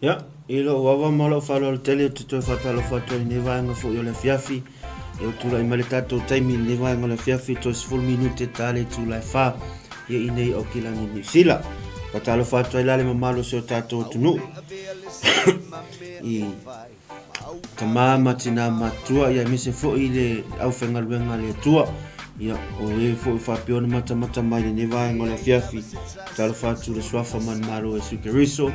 Ia, i lou ava ma lou faaaloalo tele ou te toe faatalofa atu ai i lenei vaega foi o le afiafi. Ia ua tulai mai le tatou taimi i lenei vaega o le afiafi, toe 10 minute ta le itula e 4 ia i nei Aukilani Niu Sila. Faatalofa atu ai la le mamalu o si o tatou atunuu i Tama ma tinā matutua, ia aemaise foi le aufaigaluega a le Atua. Ia, o e foi faapea ona matamata mai lenei vaega o le afiafi, talofa atu le suafa manumalo o Iesu Keriso.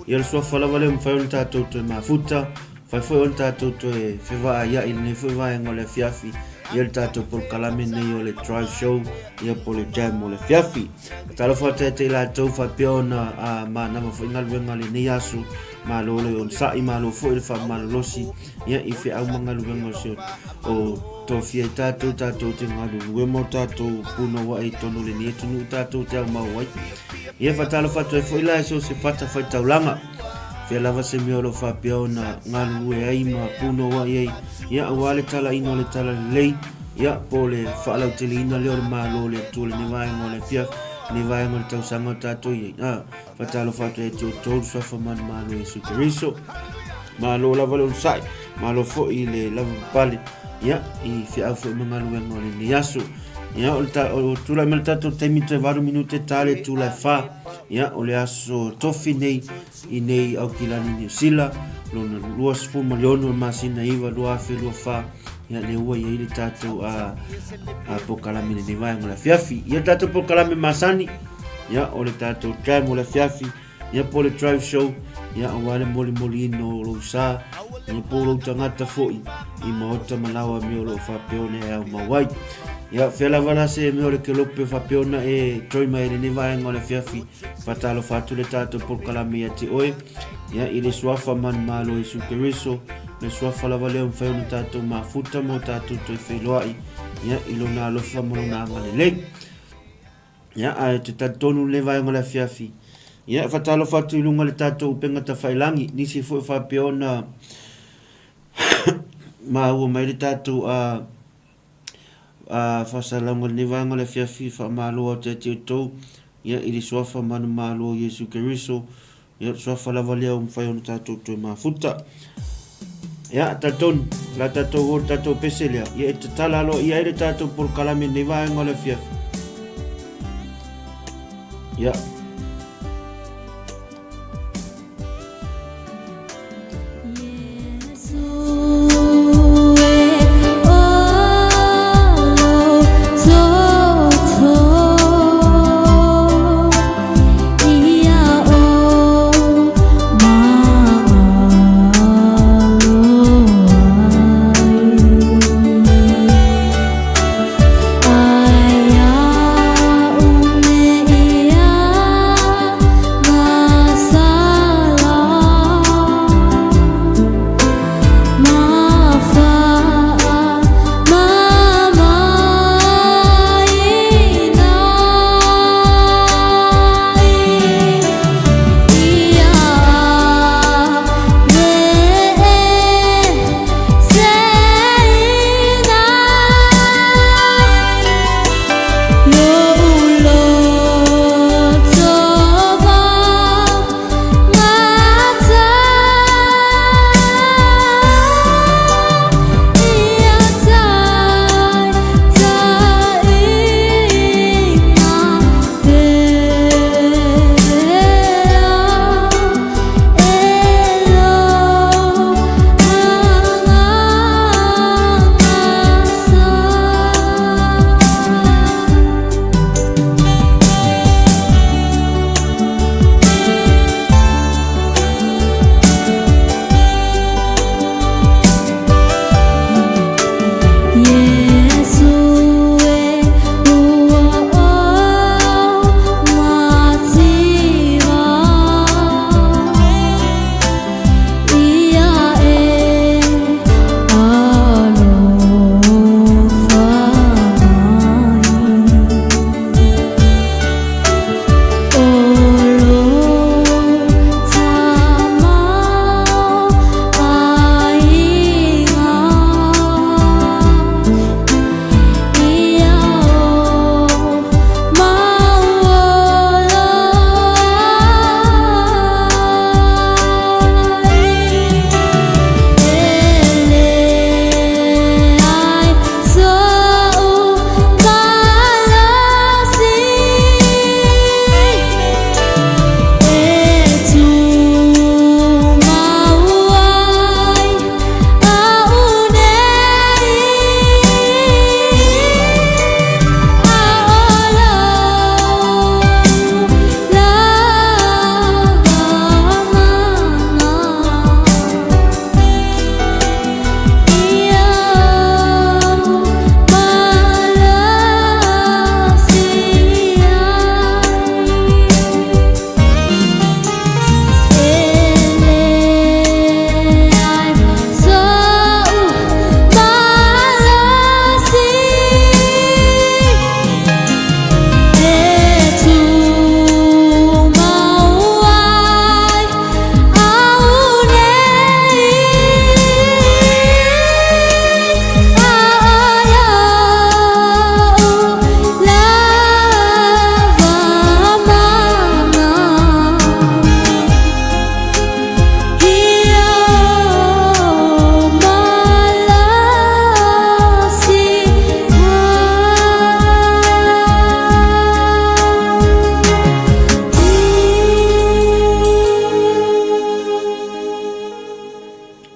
Ia, le suafa lava lea mafai ona tatou toe mafuta, mafai foi ona tatou toe fevaaiai i lenei foi vaega o le afiafi, ia le tatou polokalame nei o le Drive Show, ia po o le Jam o le afiafi. Talofa atu ia te i latou faapea ona manava foi galuega o lenei aso, Malo le onosai, malo foi le faamalolosi ia i feau ma galuega o se o tofia ai tatou, tatou te galulue ma o tatou punouai i totonu o lenei atunuu tatou te aumau ai. Ia faatalofa atu ai foi la i so o se fatafaitaulaga, fea lava se mea o lo o faapea ona galulue ai ma punouai ai, ia aua le talaina o le talalelei, ia po o le faalauteleina lea o le Malo o le Atua i lenei vaega o le afiafi, lenei vaega o le tausaga o tatou i ai. A. Faatalofa atu ia te outou le suafa manumalo o Iesu Keriso. Malo lava le onosai, malo foi le lavapapale, ia, i feau foi ma galuega o lenei aso. Ia, o le ta, o tulai mai le tatou taimi toe 8 minute ta le itula e 4. Ia, o le aso tofi nei i nei Aukilani Niu Sila, lona 26 o le masina 9 2024. Ia, lea ua i ai le tatou a, a polokalame i lenei vaega o le afiafi. Ia, le tatou polokalame masani, Ia, o le tatou jam o le afiafi, ia po o le drive show, ia aua le molimoliina o lou sa, ia po o lou tagata foi i maota ma laoa mea o lo o faapea ona e aumau ai. Ia, fea lava la se mea o le kelope faapea ona e join mai ai lenei vaega o le afiafi, faatalofa atu le tatou polokalame ia te oe, ia i le suafa manumalo o Iesu Keriso, le suafa lava lea ua mafai ona tatou mafuta ma o tatou toe feiloai, ia i lona alofa ma lona agalelei. Ia, ae ou te talitonu lenei vaega o le afiafi. Ia, e faatalofa atu i luga o le tatou upega tafailangi, nisi foi faapea ona maua mai le tatou a a faasalalauga i lenei vaega o le afiafi, faamalo atu ia te outou, ia, i le suafa manumalo o Iesu Keriso. Ia, o le suafa lava lea ua mafai ona tatou toe mafuta. Ia, talitonu, o le a tatou o i le tatou pese lea, ia e tatala aloaia ai le tatou polokalame i lenei vaega o le afiafi. Ia,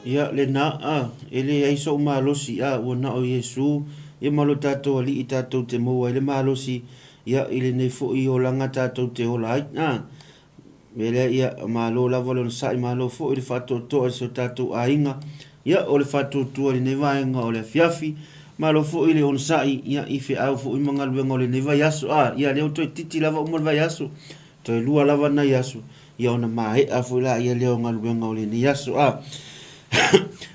Ia, lena, a, e leai so'u malosi, a, ua na o Iesu, ia ma lo tatou Alii tatou te maua ai le malosi, ia, i lenei foi olaga tatou te ola ai, a. Mea lea, ia, malo lava le onosai, malo foi le faatoatoa i si o tatou aiga, ia, o le faatuatua i lenei vaega o le afiafi, malo foi le onosai, ia, i feau foi ma galuega o lenei vaiaso, a, ia, lea ua toeitiiti lava uma le vaiaso, toe lua lava nai aso, ia ona maea foi laia lea o galuega o lenei aso. A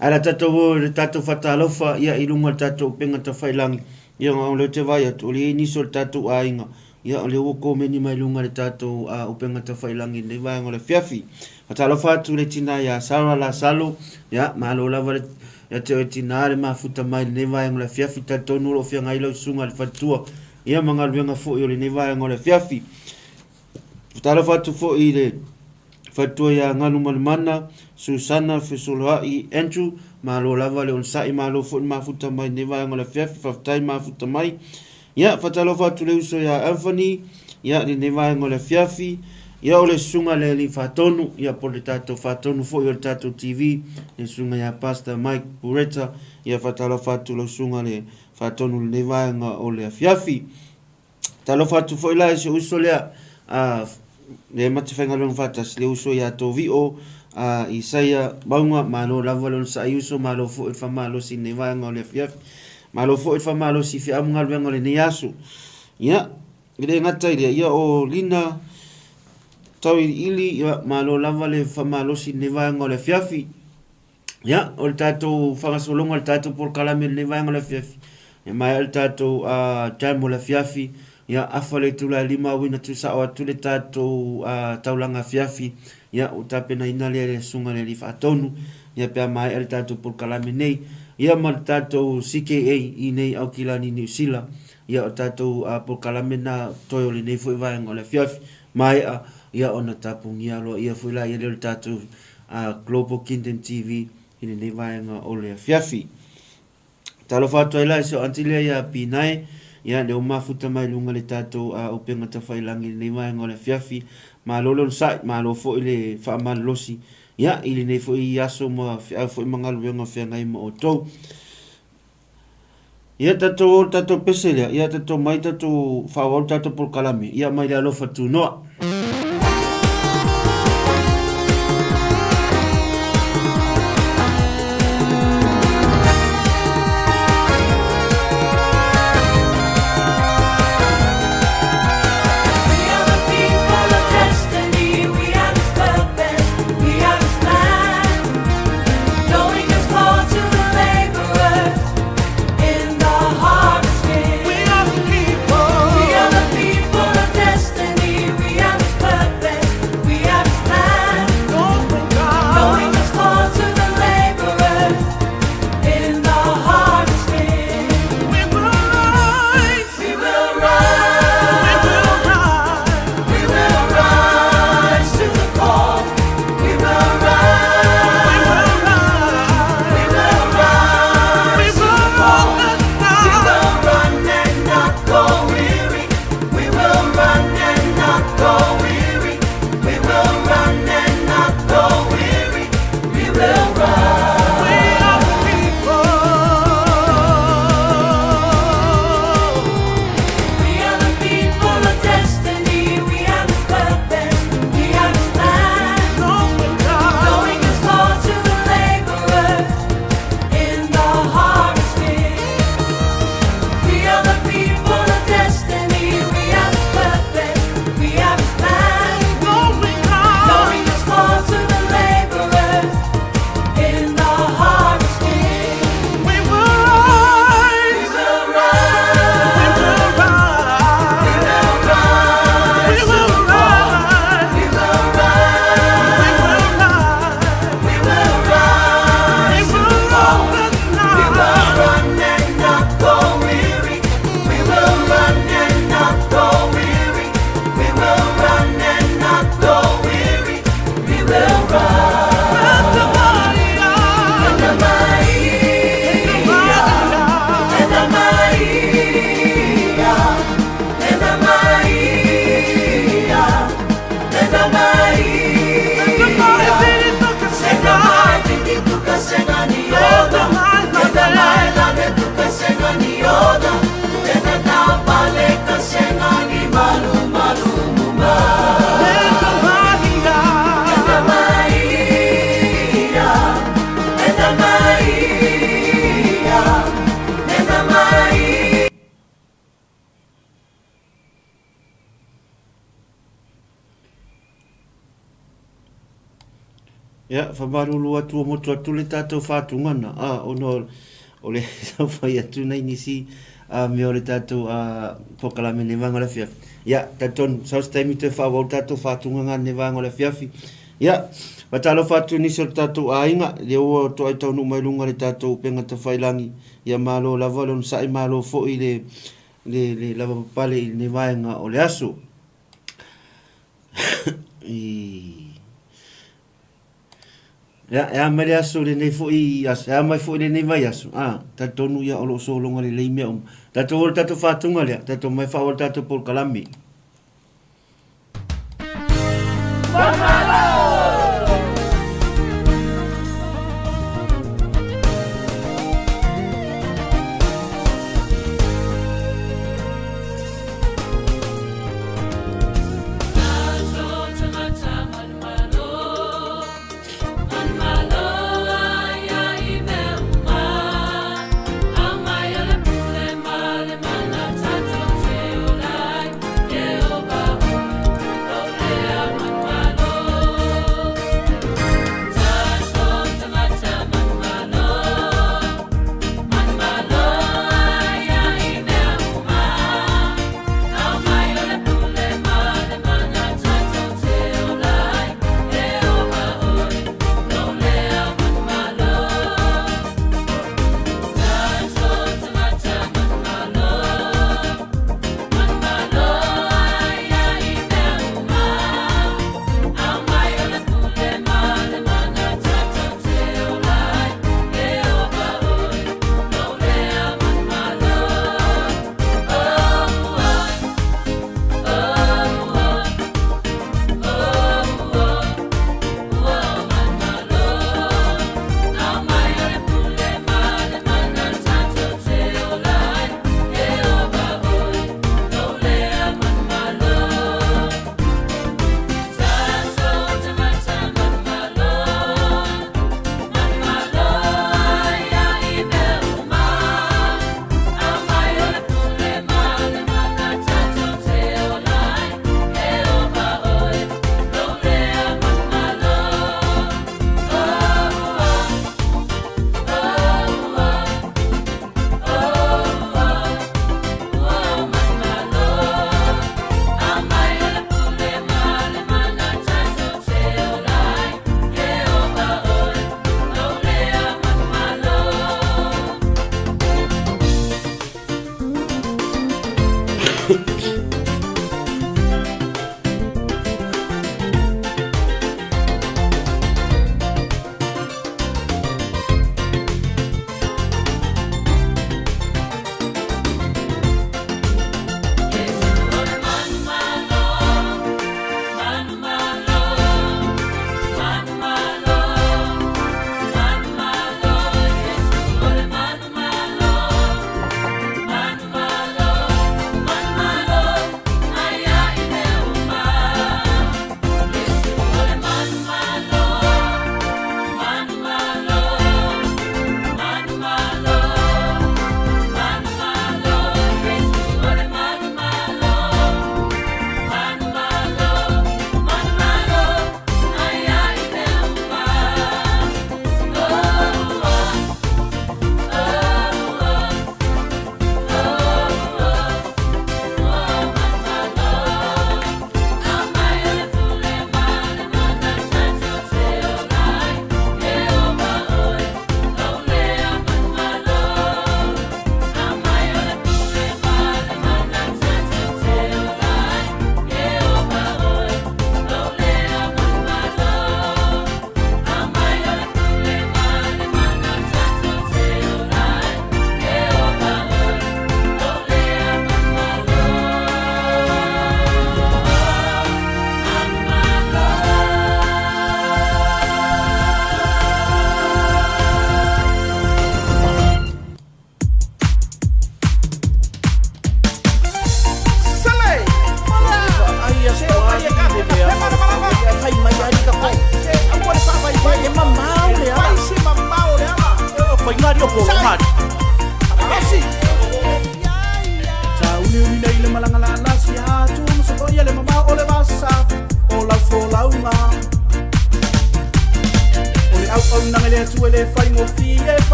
Ae la tatou o i le tatou faatalofa ia i luga o le tatou upega tafailangi, ia o lea ou te vaai atu, o lea e i ai nisi o le tatou aiga, ia o lea ua komeni mai luga i le tatou upega tafailangi i lenei vaega o le afiafi. Faatalofa atu i le tina ia Sarah Lasalo, ia malo lava le ia te oe tina le mafuta mai i lenei vaega o le afiafi, talitonu o lo o feagai lau susuga i le faletua, ia ma galuega foi o lenei vaega o le afiafi. Faatalofa atu foi i le Faletua ia Galumalemana Susana Fesoloai Andrew, malo lava le onosai, malo foi le mafuta mai lenei vaega o le afiafi, faafetai mafuta mai. Ia, faatalofa atu le uso ia Anthony, ia, lenei vaega o le afiafi, ia, o le susuga le Alii Faatonu, ia, po o le tatou Faatonu foi o le tatou TV, le susuga ia Pastor Mike Bureta, ia, faatalofa atu lau susuga le Faatonu i lenei vaega o le afiafi. Talofa atu foi la i si ou uso lea, a, lea ma te faigaluega faatasi, le uso ia Tovio, a, Isaia Mauga, malo lava le onosai uso, malo foi le faamalosi i lenei vaega o le afiafi. Malo foi le faamalosi i feau ma galuega o lenei aso. Ia, e le gata i lea, ia o Lina Tauiliili, ia, malo lava le faamalosi i lenei vaega o le afiafi. Ia, o le tatou faagasologa o le tatou polokalame i lenei vaega o le afiafi, e maea le tatou uh, jam o le afiafi, ia, afa le itula e lima auina tuusao atu le tatou uh, taulaga afiafi, ia, ua tapenaina lea e le Susuga i le Alii Faatonu, ia, pe a maea le tatou polokalame nei, ia, ma le tatou CKA i nei Aukilani Niu Sila, ia, o tatou uh, polokalame na toe o lenei foi vaega o le afiafi, maea, ia, ona tapugia aloaia foi laia lea o le tatou a Global Kingdom TV i lenei vaega o le afiafi. Talofa atu ai la i si o aunty lea ia Pinae, ia lea ua mafuta mai luga le tatou uh, upega tafailangi i lenei vaega o le afiafi. Malo le onosai, malo foi le faamalolosi, ia i lenei foi aso ma feau foi ma galuega o feagai ma outou. Ia tatou o le tatou pese lea, ia tatou mai tatou faaauau le tatou polokalame, ia mai le alofa tunoa. Ia, whamaruru atu o motu atu le tātou whātungana, a, ono o le whai atu nei nisi a, mea o le tātou a, pokalame nei vanga o le afiafi. Ia, talitonu, sau se taimi toe whaawau tātou whātunganga nei vanga o le afiafi. Ia, whatalofa atu nisi o le tātou āinga, le ua o toai taunu mai lunga le tātou upenga tawhailangi. Ia, malo lava le onosai, malo foi le, le, le lava papale i lenei vaega o le aso. I... Ia, e a mai le aso lenei foi aso, e a mai foi lenei vaiaso, a, talitonu ia o lo o sologa lelei mea uma. Tatou o i le tatou faatuga lea, tatou omai faaauau le tatou polokalame.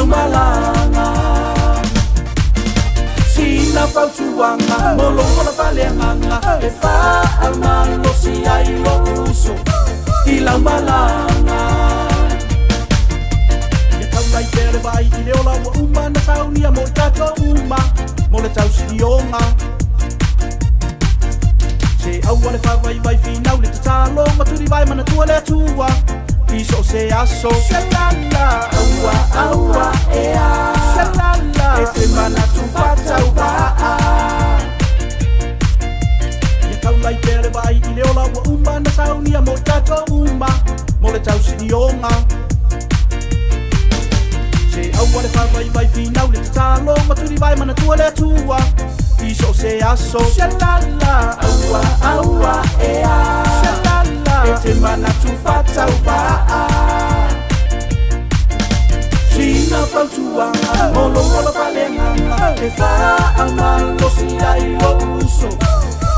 malaga. Sina fautuaga mo lou ola faaleagaga e faamalosi ai lou uso i lau malaga. Ia taulai pea le vaai i le ola ua uma na saunia mo i tatou uma mo le tausilioga. Se aua le faavaivai finau le tatalo ma tulivae manatua le Atua i so o se aso. Shalala, aua aua ea. Shalala, e te manatu faatauvaa. Ia taulai pea le vaai i le ola ua uma na saunia mo i tatou uma mo le tausilioga. Se aua le faavaivai finau le tatalo ma tulivae manatua le Atua i so o se aso. Shalala, aua aua ea. Shalala, e te manatu faatauvaa. Sina fautuaga mo lou ola faaleagaga e faamalosi ai lou uso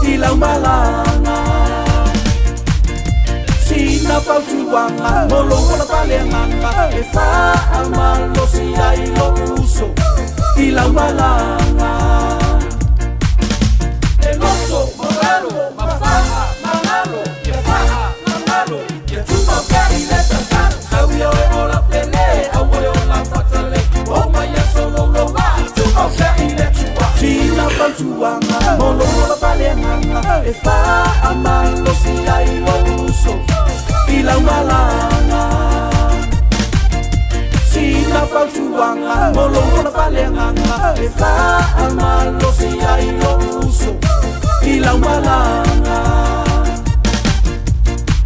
i lau malaga. Sina fautuaga mo lou ola faaleagaga e faamalosi ai lou uso i lau malaga. Le loto maualalo ma faa magalo ia faa magalo ia tumau pea i le tatalo sau ia oe ola pele aua le ola fatale ua uma ia sololoa tumau pea i le Atua. Sina fautuaga mo lou ola faaleagaga e faamalosi ai lou uso i lau malaga. Sina fautuaga mo lou ola faaleagaga e faamalosi ai lou uso i lau malaga.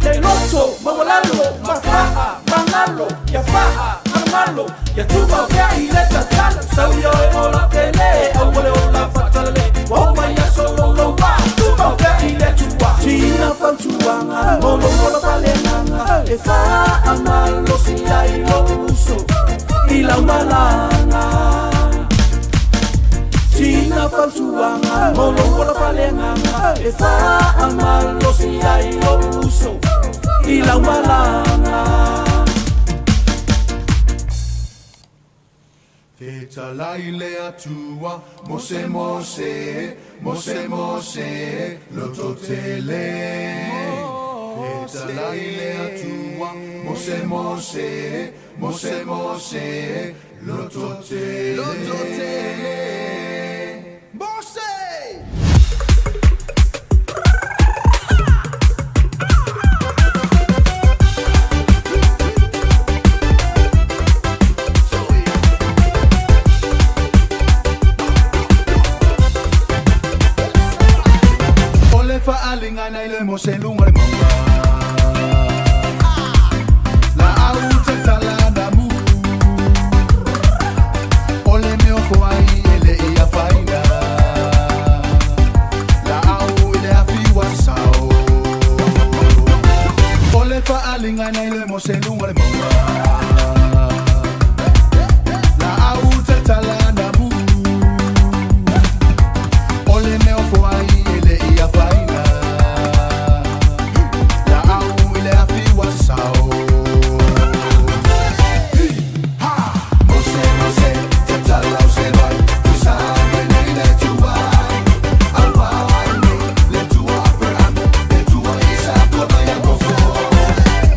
Le loto maualalo ma faa magalo ia faa magalo ia tumau pea i le tatalo sau ia oe ola pele aua le ola fatalale ua uma ia sololoa tumau pea i le Atua. Sina fautuaga mo lou ola faaleagaga e faamalosi ai lou uso i lau malaga. Sina fautuaga mo lou ola faaleagaga e faamalosi ai lou uso i lau malaga. Fetalai le Atua, Mose Mose, Mose Mose, lototele. Fetalai le Atua, Mose Mose, Mose Mose, lototele. Lototele. Mose! O le faaaliga i le Mose luga le mauga. Laau tatala na mu. O le mea ofo ai e le i afaina. Laau i le afi ua sasao. O le faaaliga i le Mose luga le mauga. Laau tatala na mu. O le mea ofo ai e le i afaina. Laau i le afi ua sasao. Mose, Mose, tatala o se vai, tusa mai nei le Atua. Aua ai nei le Atua Aperahama, le Atua Isako ma Iakopo.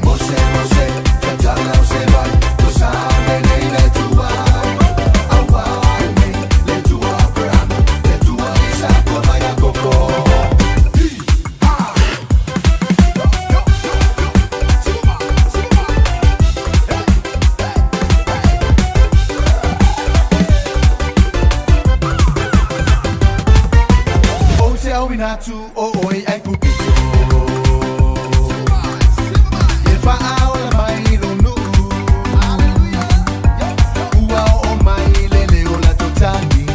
Mose, Mose, tatala o se vai, tusa mai nei le Atua. Aua ai nei le Atua Aperahama, le Atua Isako ma Iakopo. O te auina atu o oe i Aikupito. E faaola mai lou nuu. Ua oo mai le leo o latou tagi.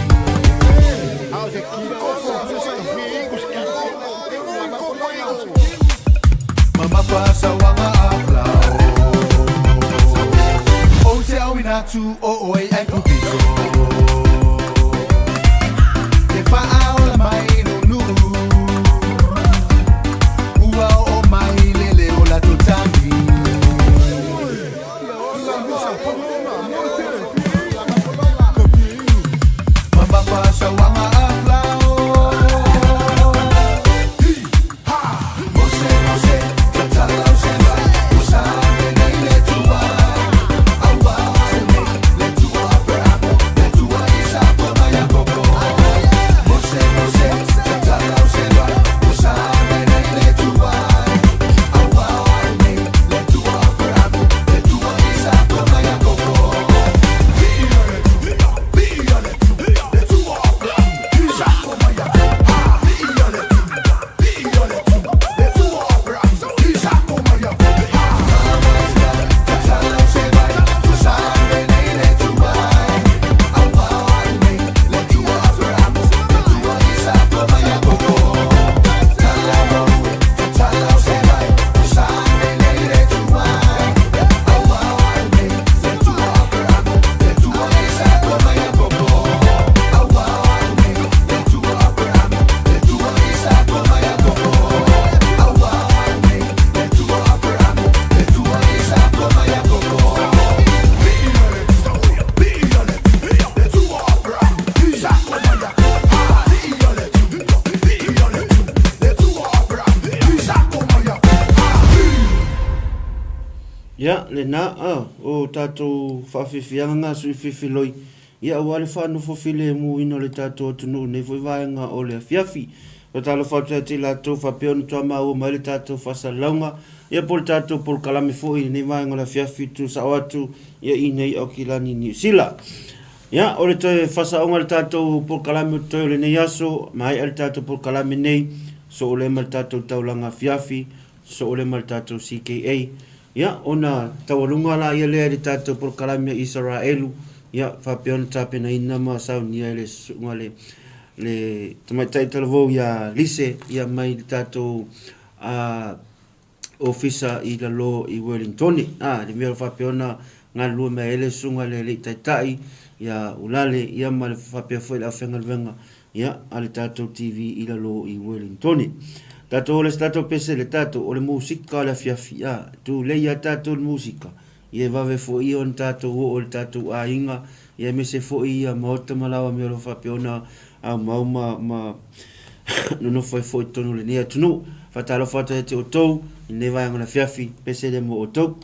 Mamafa sauaga a Farao. O te auina atu o oe i Aikupito. E faaola mai lou nuu. Ia, lena, a, o tatou faafiafiaga na sui fifiloi, ia aua le faanofo filemuina o le tatou atunuu i lenei foi vaega o le afiafi. Faatalofa atu ia te i latou faapea ona toa maua mai le tatou faasalalauga, ia po o le tatou polokalame foi i lenei vaega o le afiafi tuusao atu ia i inei i Aukilani, Niu Sila. Ia, o le toe faasaoga o le tatou polokalame o totoe o lenei aso, maea le tatou polokalame nei, soo lea ma le tatou taulaga afiafi, soo lea ma le tatou CKA. Ia, ona taualuga laia lea i le tatou polokalame a Isaraelu, ia, faapea ona tapenaina ma saunia e le susuga le, le tamaitai talavou ia Lise, ia mai le tatou uh, ofisa i lalo i Wellingtone. Ah, le mea faapea ona galulue mai ai le susuga le alii taitai ia Ulale, ia ma le faapea foi le aufaigaluega ia a le tatou TV i lalo i Wellingtone. Tatou o le se tatou pese le tatou o le musika o le afiafi a tulei a tatou le musika ia e vave foi ia ona tatou oo i le tatou aiga ia aemaise foi ia maota ma laoa mea o lo o faapea ona aumau ma ma nonofo ai foi i totonu o lenei atunuu. Faatalofa atu ia te outou i lenei vaega o le afiafi, pese lea mo outou.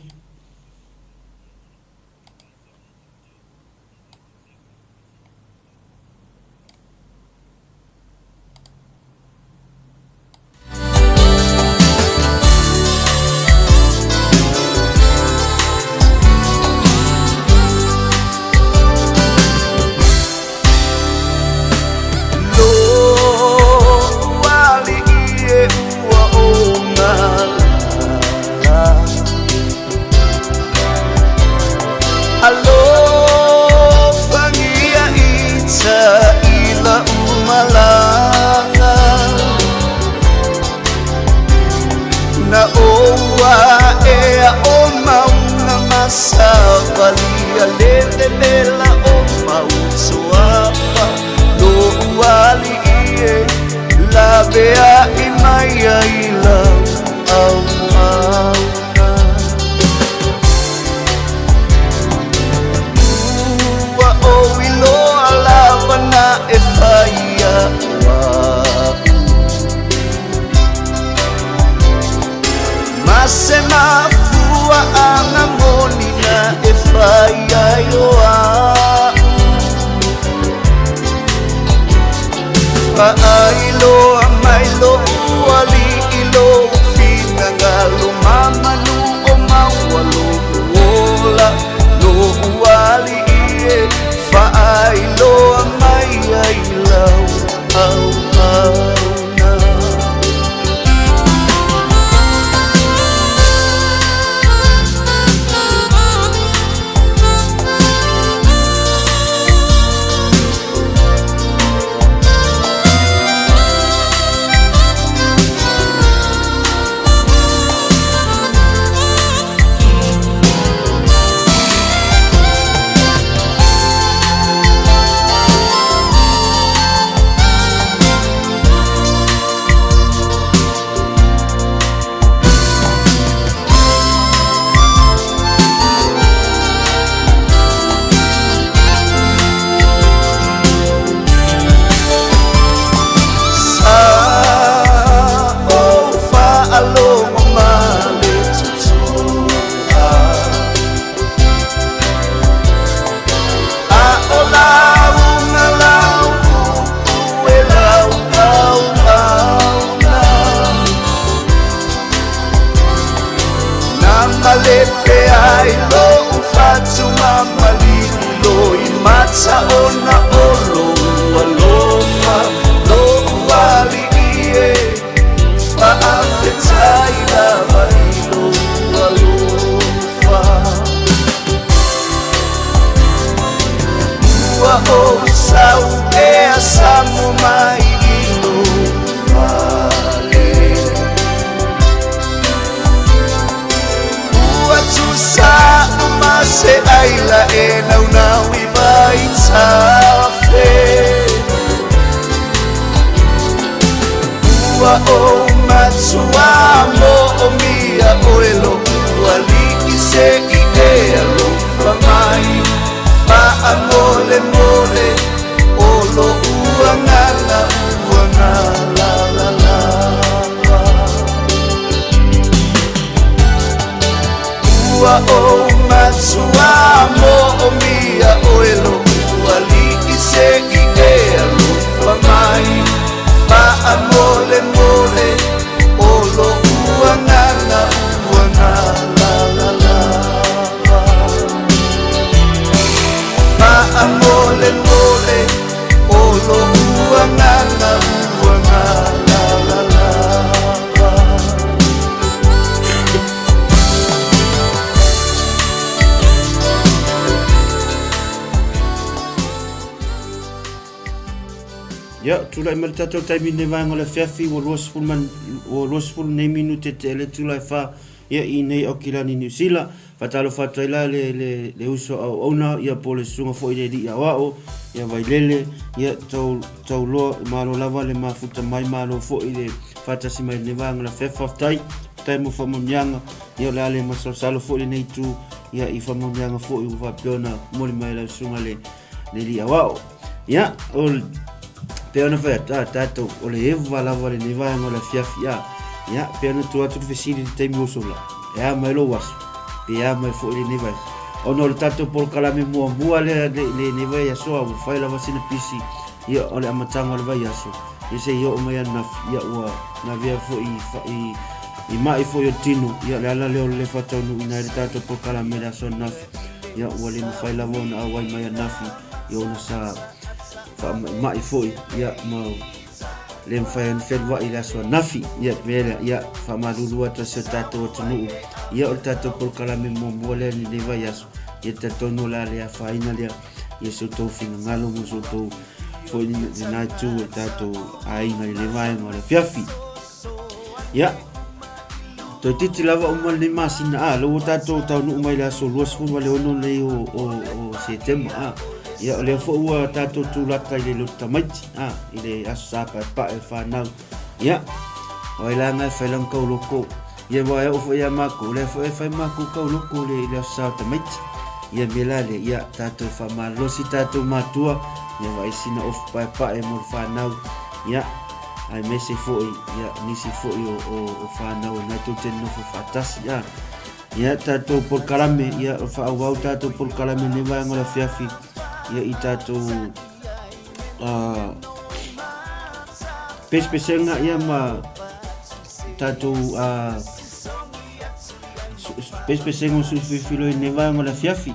Ua Ia, tulai mai le tatou taimi i lenei vaega o le afiafi, ua 20 ma, ua 20 nei minute tea le itula e fa, ia i inei Aukilani Niu Sila. Faatalofa atu ai la le, le, le uso a auauna, ia po o le susuga foi i le alii aoao, ia Vailele, ia tau, tauloa, malo lava le mafuta mai, malo foi le faatasi mai i lenei vaega o le afiafi. Faafetai, faafetai mo faamanuiaga, ia o le a le masalosalo foi lenei itu, ia i faamanuiaga foi ua faapea ona momoli mai e lau susuga le, le alii aoao. Ia, o le, pei ona fai atu, a tatou, o le eva lava lenei vaega o le afiafi, a. Ia, pei ona tuu atu le fesili i le taimi ua sola, e a mai lou aso, pe a mai foi lenei vaiaso. Ona o le tatou polokalame muamua lea lenei vaiaso, a ua fai lava sina pisi, ia, o le amataga o le vaiaso, ia se i oo mai ananafi, ia, ua gavea foi i, i, i mai foi o le tino, ia, le ala lea o le le faataunuuina ai le tatou polokalame i le aso ananafi, ia, ua le mafai lava ona auai mai ananafi, ia ona sa faamaimai foi ia ma le mafai ona feluai i le aso ananafi. Ia mea lea, ia faamalulu atu ai si o tatou atunuu, ia o le tatou polokalame muamua lea i lenei vaiaso, ia talitonu o le a le afaina lea ia si outou finagalo ma si outou foi lena itu o le tatou aiga i lenei vaega o le afiafi. Ia, toeitiiti lava uma lenei masina, a, lea ua tatou taunuu mai le aso 26 nei o, o, o Setema, a. Ia, o lea foi ua tatou tulata i le lotu tamaiti, a, i le aso sa paepae o fanau. Ia, o ai la nga e fai lana tauloko. Ia, aua e oo foi ia makou, o lea foi e fai makou tauloko i le aso sa o tamaiti. Ia, mea la lea, ia, tatou faamalolosi tatou matua, ia vaai sina ofu paepae mo le fanau. Ia, aemaise foi ia nisi foi o, o, o whānau e nai tou te nofo whaatasi a. Ia tātou polokalame, ia whaawau tātou polokalame nei vaenga o le afiafi, ia i tātou pesepesenga ia ma tātou pesepesenga o suifiloi nei vaenga o le afiafi.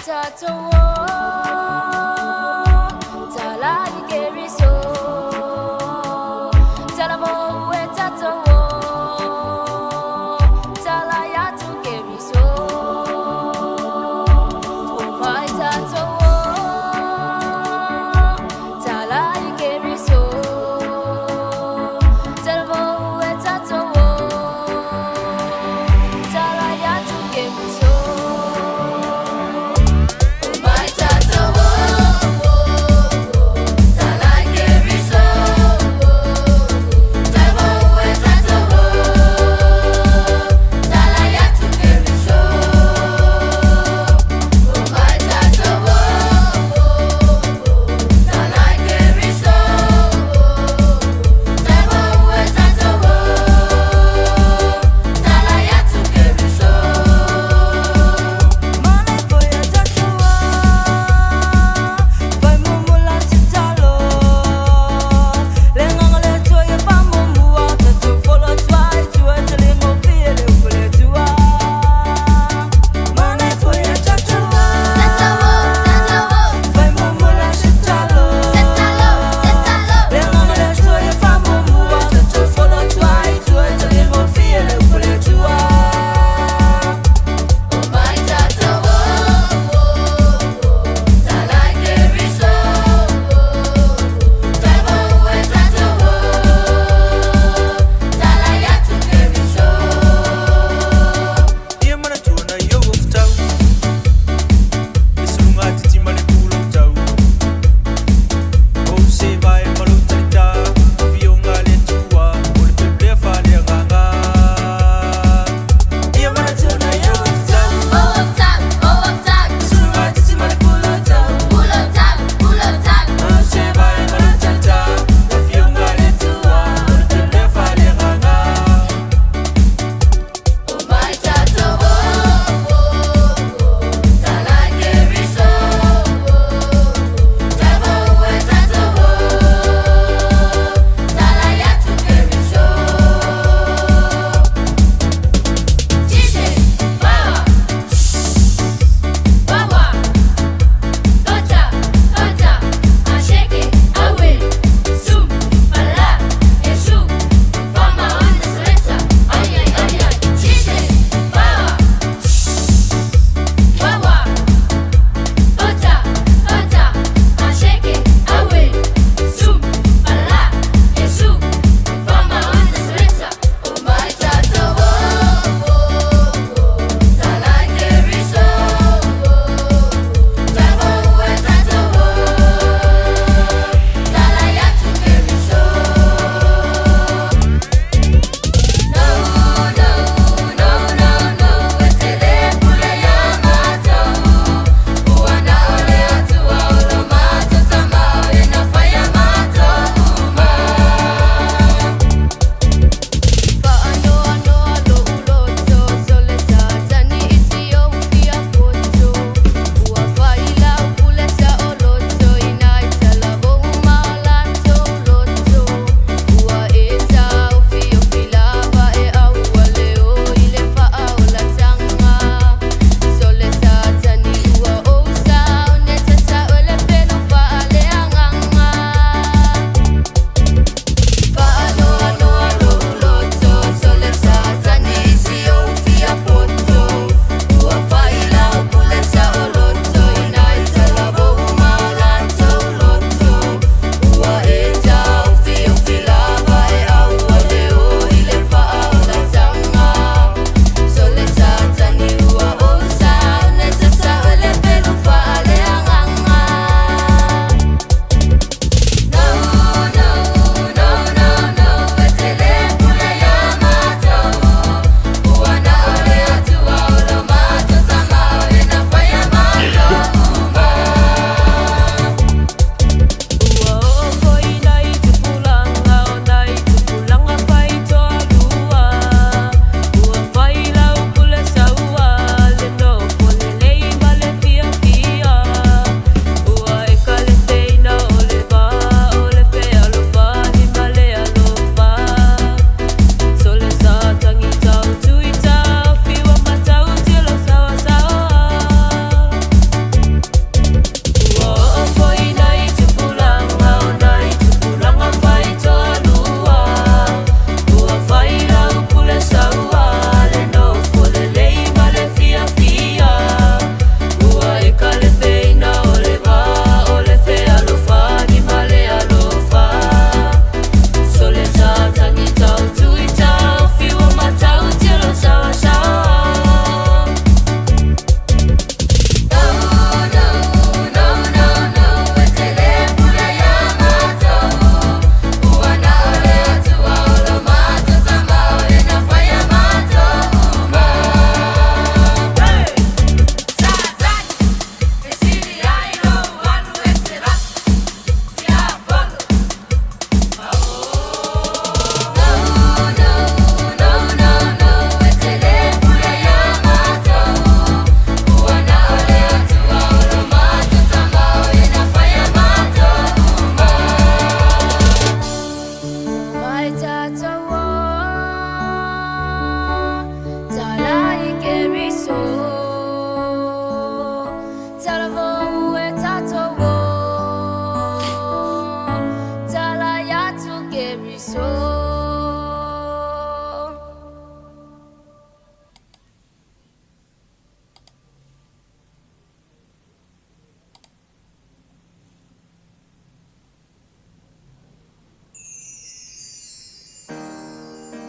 Oh.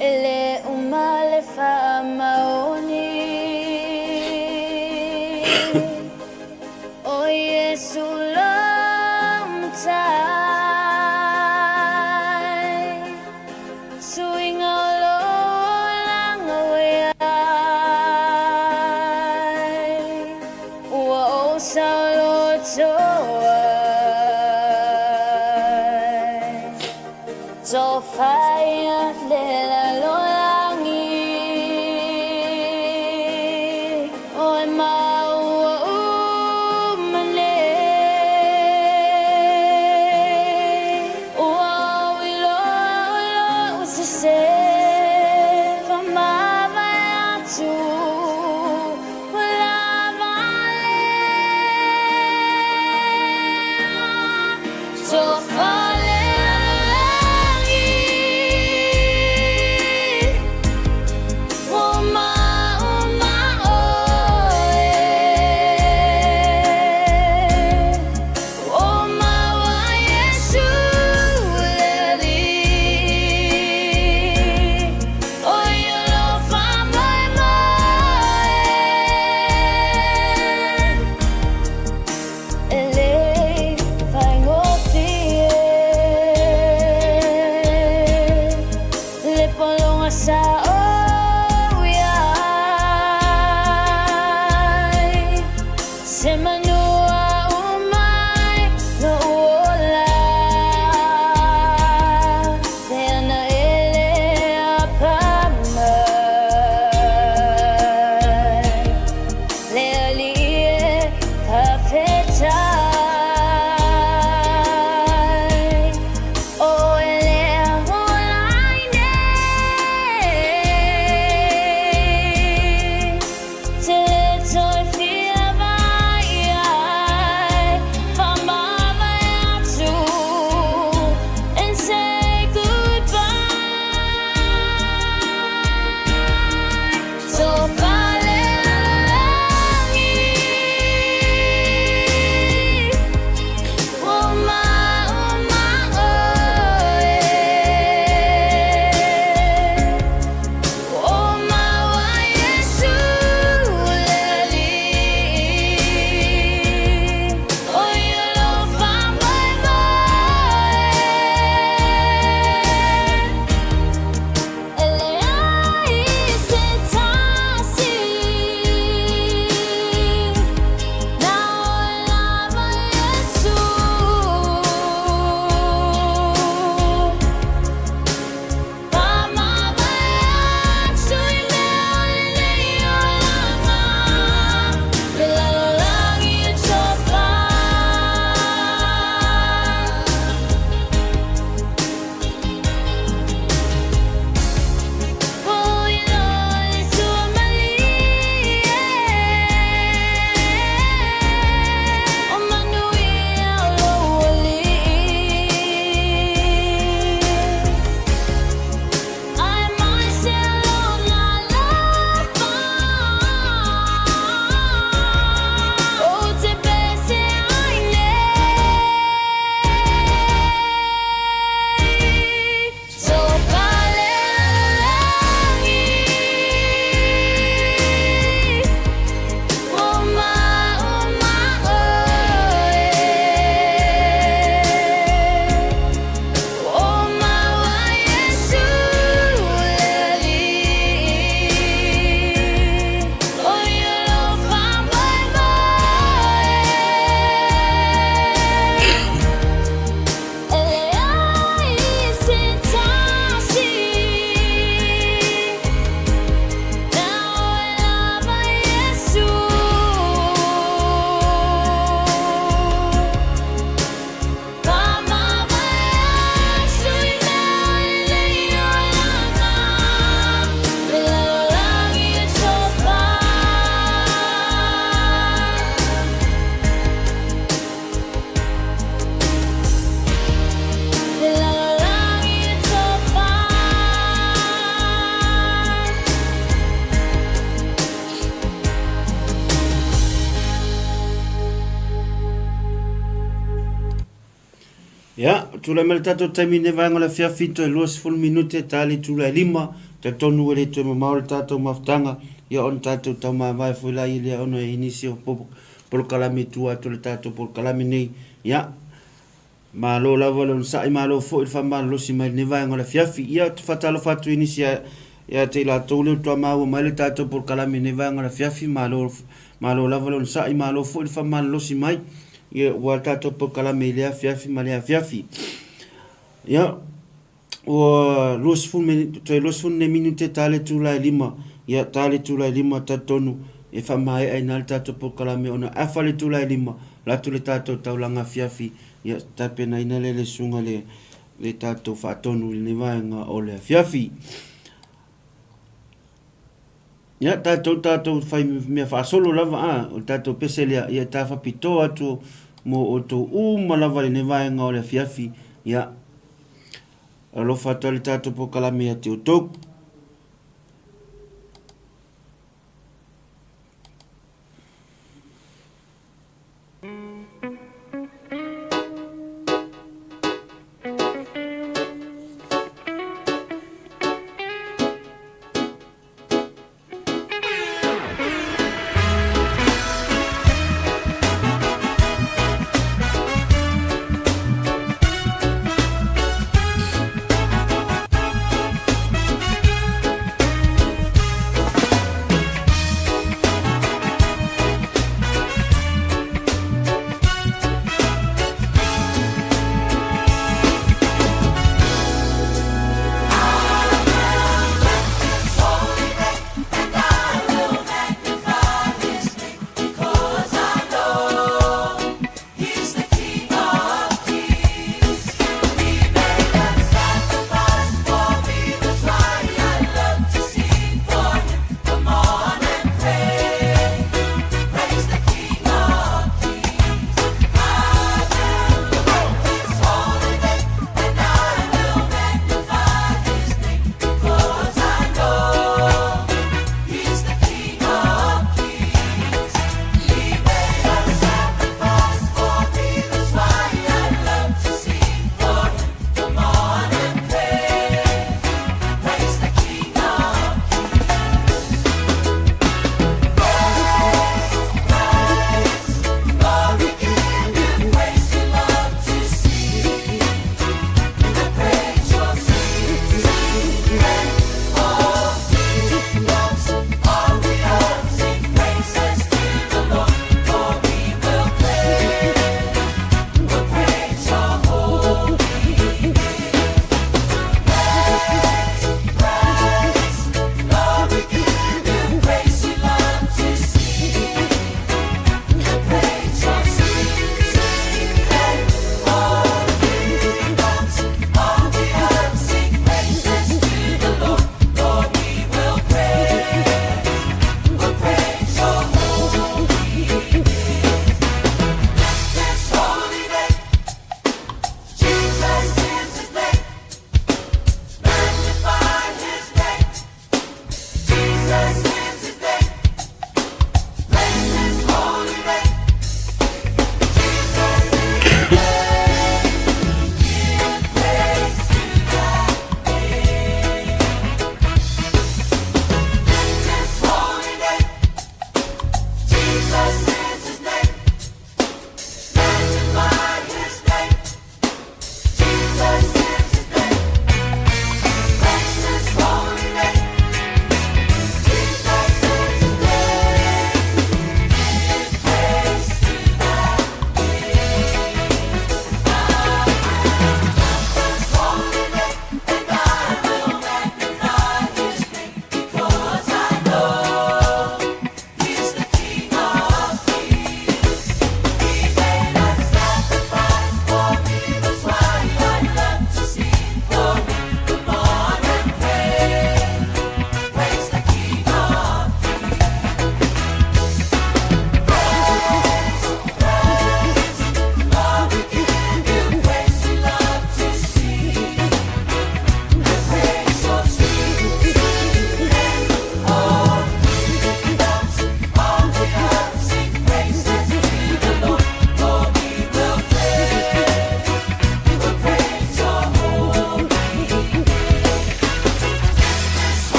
E le uma le faamaoni O Iesu lou Matai Suiga o lou olaga ua iai Ua ou saoloto ai Tofaia le lalolagi Oe maua uma nei Ua ou iloa o lou sese Faamavae atu ua lava lea Tofa le lalolagi Ua uma oe Ua maua Iesu le Alii O ia lou faamoemoe E le faigofie Le pologa sa ou i ai Se manua umai lo'u ola Le ana ele apa mai Le Alii e faafetai O e lea ola ai nei Te le toe fia vaai ai Faamavae atu and say goodbye Tofa le lalolagi Ua uma uma oe Ua maua Iesu le Alii O ia lou faamoemoe. E leai se tasi Na oe lava Iesu Faamavae atu i mea o lenei olaga Le lalolagi e tofa. Tofa le lalolagi Ua uma uma oe Ua maua Iesu le Alii O ia lou faamoemoe. E leai se tasi Na oe lava Iesu Faamavae atu i mea o lenei olaga Le lalolagi e tofa. Le lalolagi e tofa. Ia, tulai mai le tatou taimi i lenei vaega o le afiafi, toe 20 minute ta le itula e lima. Talitonu ua le toe mamao le tatou mafutaga, ia ona tatou taumavae foi laia lea ona e i ai nisi o polokalame i tua atu o le tatou polokalame nei. Ia, malo lava le onosai, malo foi le faamalolosi mai i lenei vaega o le afiafi. Ia, ou te faatalofa atu i nisi ia te i latou lea ua toa maua mai le tatou polokalame i lenei vaega o le afiafi, malo, malo lava le onosai, malo foi le faamalolosi mai, ia, aua le tatou polokalame i lea afiafi ma lea afiafi. Ia, ua 20 toe 20 nei minute ta le itula e 5. Ia, ta le itula e 5, talitonu e faamaea ai ina le tatou polokalame ona afa le itula e 5, alu atu le tatou taulaga afiafi, ia tapenaina lea e le susuga le, le tatou faatonu i lenei vaega o le afiafi. Ia, tatou tatou fai mea faasolo lava a, o le tatou pese lea, ia ta faapitoa atu mo outou uma lava i lenei vaega o le afiafi, ia, alofa atu ai le tatou polokalame ia te outou.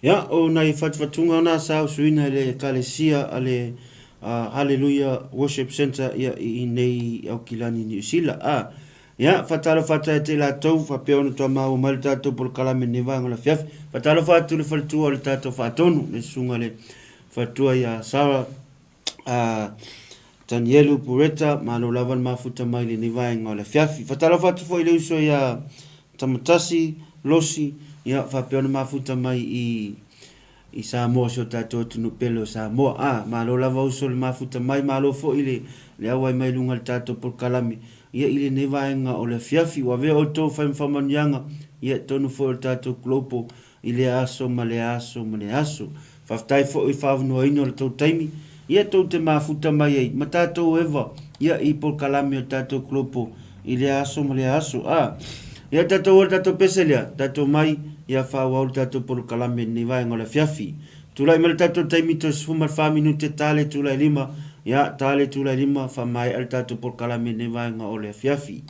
Ia, o nai fatufatuga na sa usuina e le Ekalesia a le Haleluia Worship Centre ia i inei i Aukilani, Niu Sila. A, ia, faatalofa atu ia te i latou faapea ona toa maua mai le tatou polokalame i lenei vaega o le afiafi. Faatalofa atu i le faletua o le tatou faatonu, le susuga i le faletua ia Sarah a Tanielu Pureta, malo lava le mafuta mai i lenei vaega o le afiafi. Faatalofa atu foi i le uso ia Tamatasi Losi, ia faapea ona mafuta mai i i Samoa, si o tatou atunuu pele o Samoa. A, malo lava uso le mafuta mai, malo foi le le auai mai luga i le tatou polokalame, ia i lenei vaega o le afiafi. Ua avea outou fai ma faamanuiaga, ia i totonu foi o le tatou global i lea aso ma lea aso ma lea aso. Faafetai foi i le faaavanoaina o le tou taimi, ia tou te mafuta mai ai ma tatou eva ia i polokalame o le tatou Global i lea aso ma lea aso. A, ia tatou o le tatou pese lea, tatou mai ia faaauau le tatou polokalame i lenei vaega o le afiafi. Tulai mai le tatou taimi toe 14 minute ta le itula e 5, ia ta le itula e 5 faamaea le tatou polokalame i lenei vaega o le afiafi.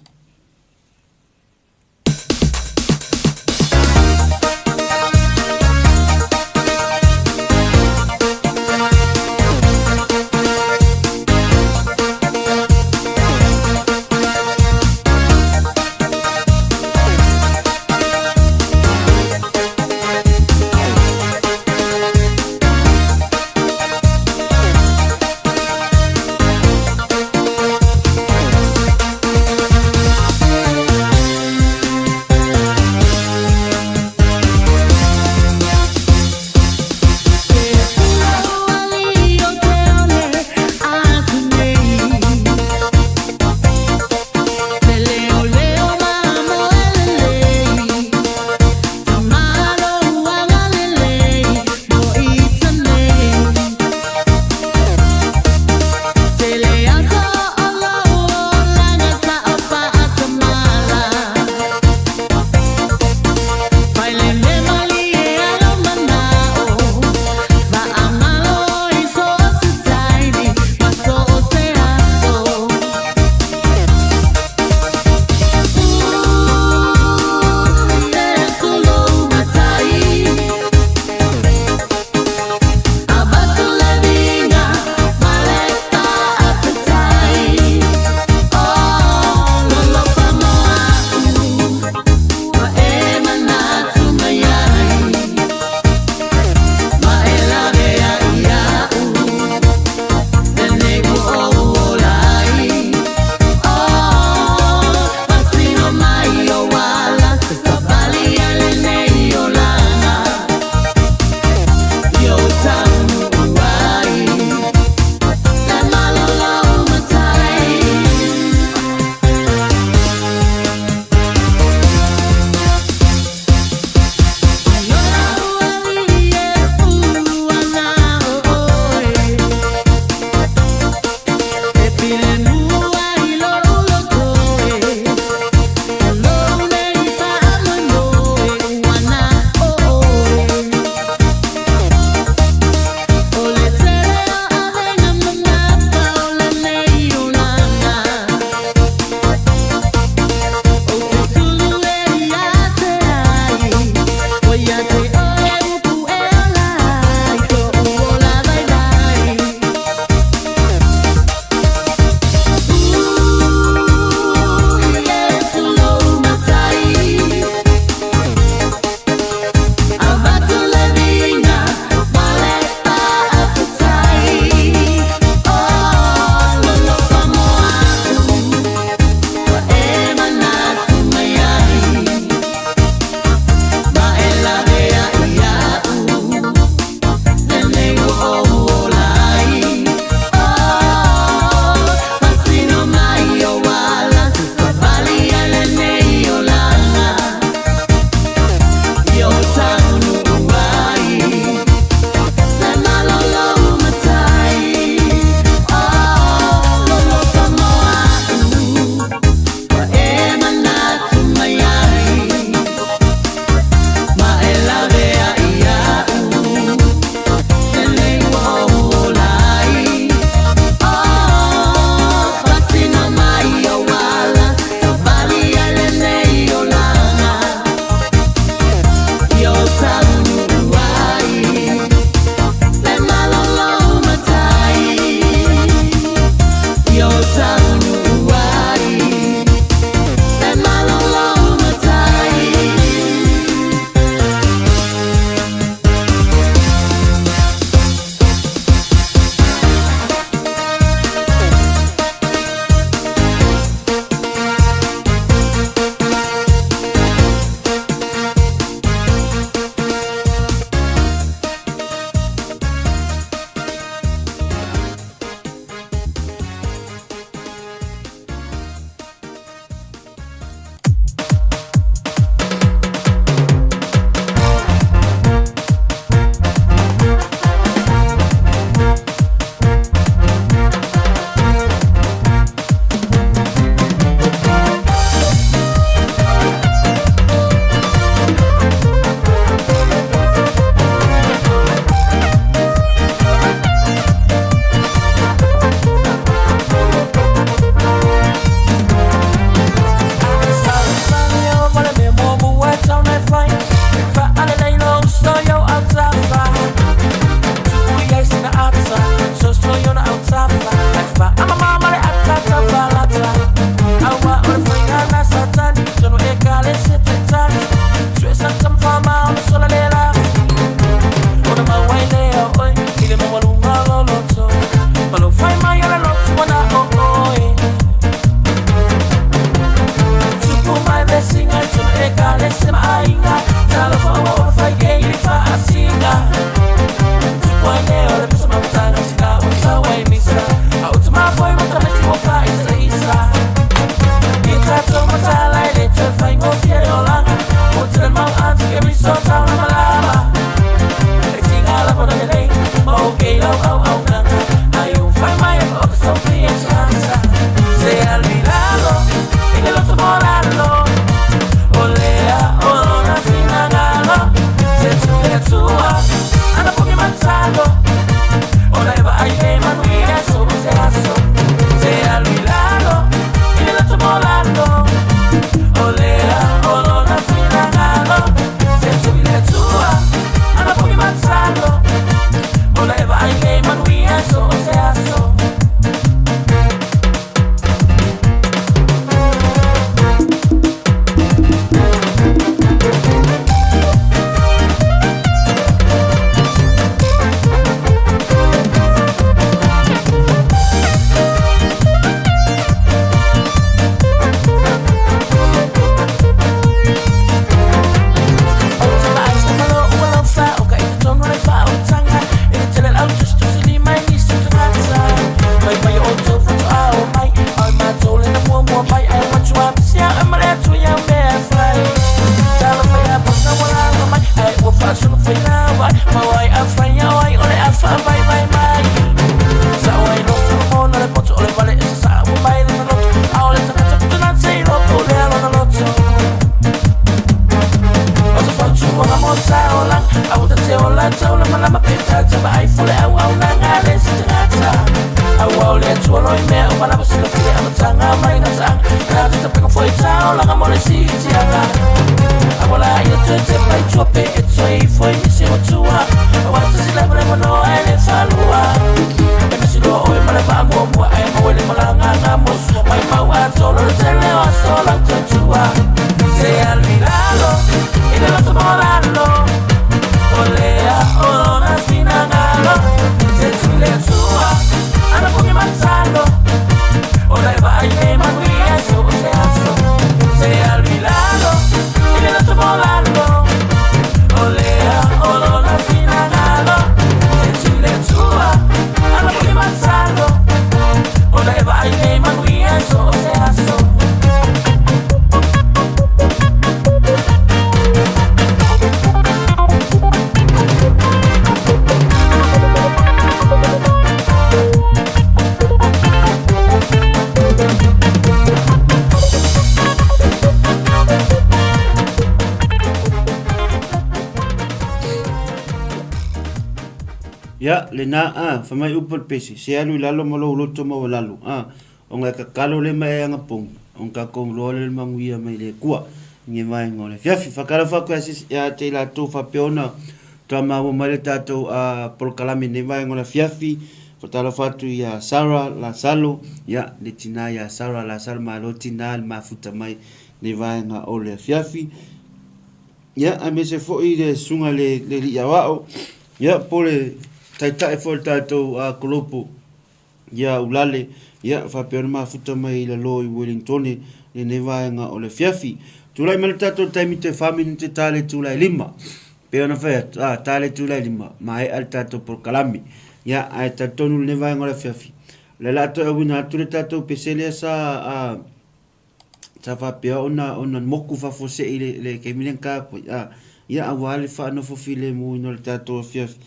Ia, lena, a, fai mai upu o le pese, se alu i lalo ma lou loto maualalo, a, ona e tatalo lea ma e agapogi, ona tatou iloa lea o le manuia mai le Atua i lenei vaega o le afiafi. Faatalofa atu ia se, ia te i latou faapea ona toa maua mai le tatou a, polokalame i lenei vaega o le afiafi. Faatalofa atu ia Sarah Lasalo, ia, le tina ia Sarah Lasalo, malo tina le mafuta mai lenei vaega o le afiafi. Ia, aemaise foi le susuga i le, le alii aoao, ia, po o le taitai foi o le tatou uh, kolopo, ia Ulale, ia, faapea ona mafuta mai i lalo i Wellingtone, lenei vaega o le afiafi. Tulai mai le tatou taimi toe 4 minute ta le itula e 5. Pei ona fai atu, ah, ta le itula e 5, maea le tatou polokalame. Ia, ae talitonu lenei vaega o le afiafi. O lea o le a toe auina atu le tatou pese lea sa uh, sa faapea ona ona moku faafuasei i le, le taimi lea na ta atu ai, a, ia aua le faanofo filemuina o le tatou afiafi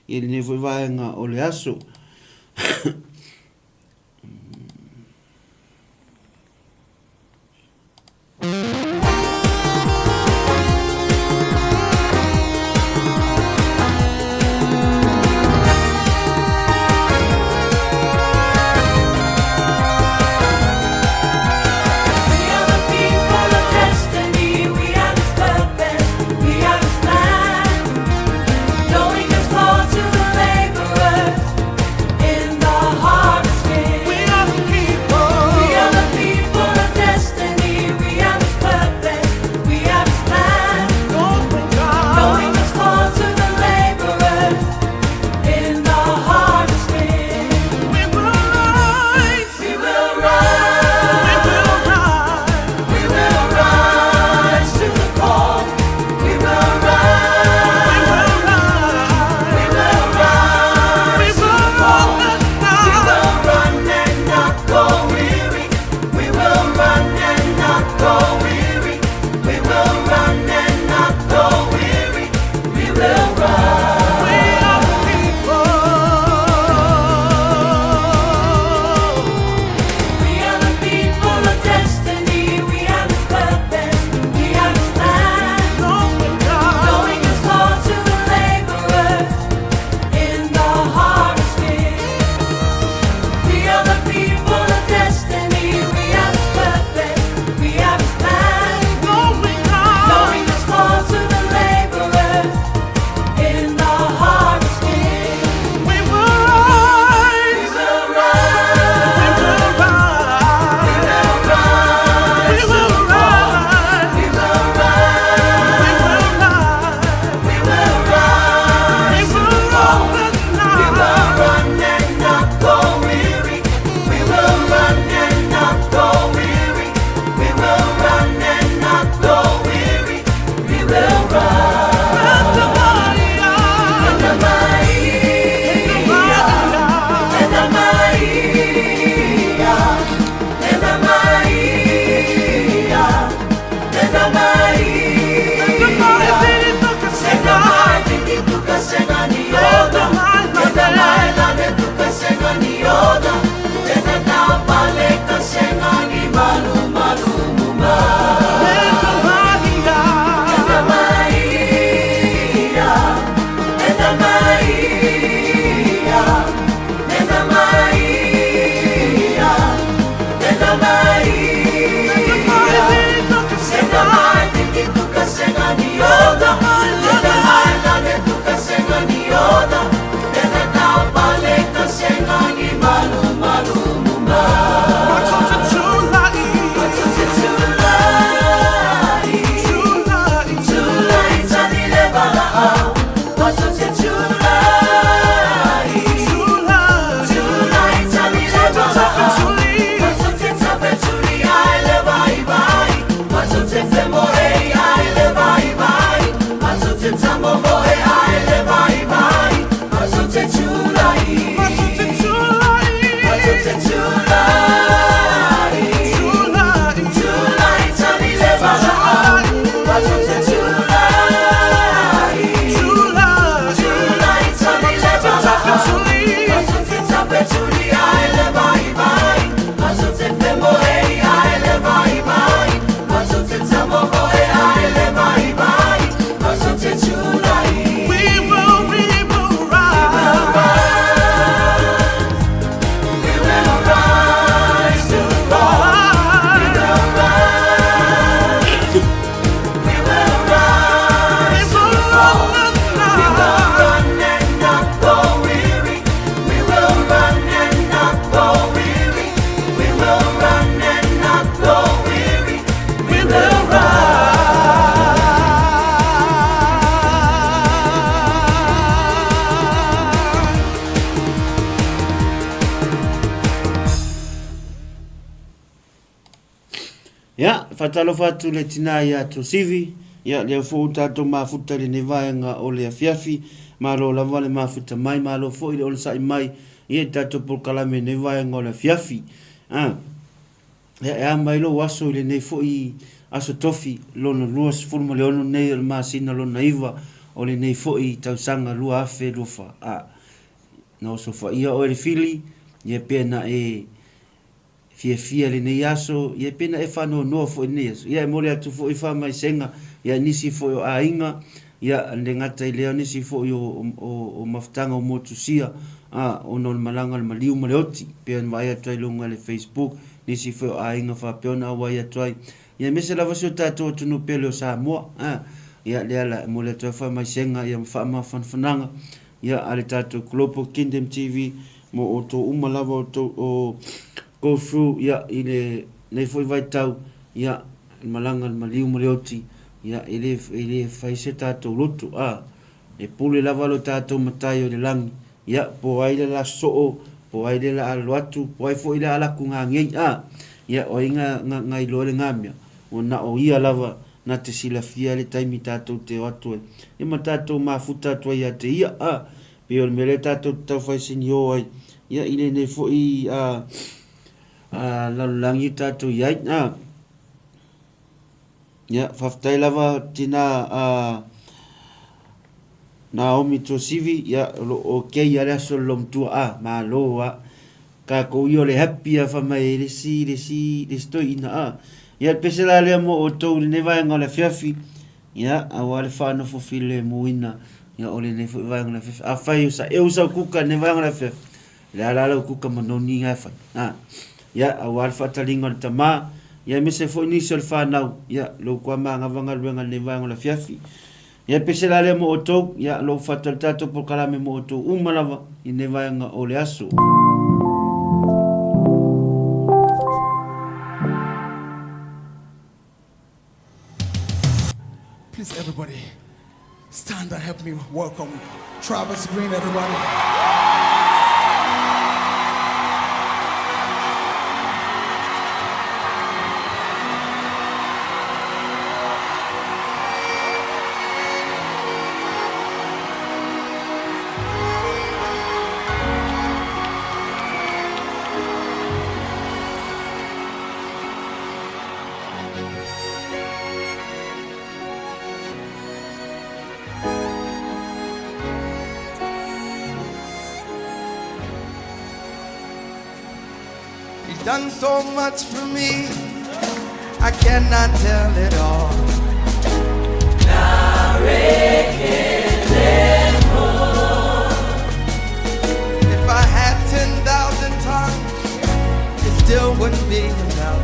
i lenei foi vaega o le aso. faatalofa atu i le tina ia Tuasivi, ia lea foi ua tatou mafuta i lenei vaega o le afiafi, malo lava le mafuta mai, malo foi le onosai mai ia i tatou polokalame i lenei vaega o le afiafi. A, ia e a mai lou aso i lenei foi aso tofi lona 26 nei o le masina lona 9 o lenei foi tausaga 2024. A, na osofaia oe e le fili, ia pe na e fiafia i lenei aso, ia pe na e faanoanoa foi i lenei aso. Ia e momoli atu foi faamaisega ia nisi foi o aiga, ia le gata i lea o nisi foi o, o, o mafutaga o motusia a, ona o le malaga o le maliu ma le oti, pei ona vaai atu ai i luga i le Facebook, nisi foi o aiga faapea ona auai atu ai. Ia aemaise lava si o tatou atunuu pele o Samoa, a, ia lea la e momoli atu ai faamaisega ia ma faamafanafanaga Ia a le tatou Global Kingdom TV mo outou uma lava o tou o go through ia i le nei foi vaitau ia le malaga le maliu ma le oti ia e le e le fai se tatou loto a e pule lava lo tatou matai o le lagi ia po ai le la soo po ai le la alo atu po ai foi le ala ku ngangei a ia o ai nga nga nga iloa le ngamea ua na o ia lava Na te silafia le taimi tatou te o atu ai, ia ma tatou mafuta atu ai ia te ia, a, pei o le mea lea tatou te taufai siniō ai, ia, i lenei foi a, a, lalolagi tatou i ai, a. Ia, faafetai lava tina a, Naomi Tuasivi, ia, o lo o okay lava le aso o le loomatua, a, malo lava. Tatou ia o le happy a fai mai ai le isi, le isi, le isi toeaina a. Ia le pese la lea mo outou i lenei vaega o le afiafi, ia, aua le faanofo filemuina, ia, o lenei foi vaega o le afiafi. Afai o saeu sau kuka i lenei vaega o le afiafi, o le a la lau kuka manoni nga e fai, a. Ia, aua le faataliga o le tama, ia, aemaise foi nisi o le fanau, ia, lou kua magava galuega i lenei vaega o le afiafi. Ia pese la lea mo outou, ia lou fata le tatou polokalame mo outou uma lava i lenei vaega o le aso. Please, everybody, stand and help me welcome Travis Green, everybody. He's done so much for me, I cannot tell it all. If I had 10,000 tongues, it still wouldn't be enough.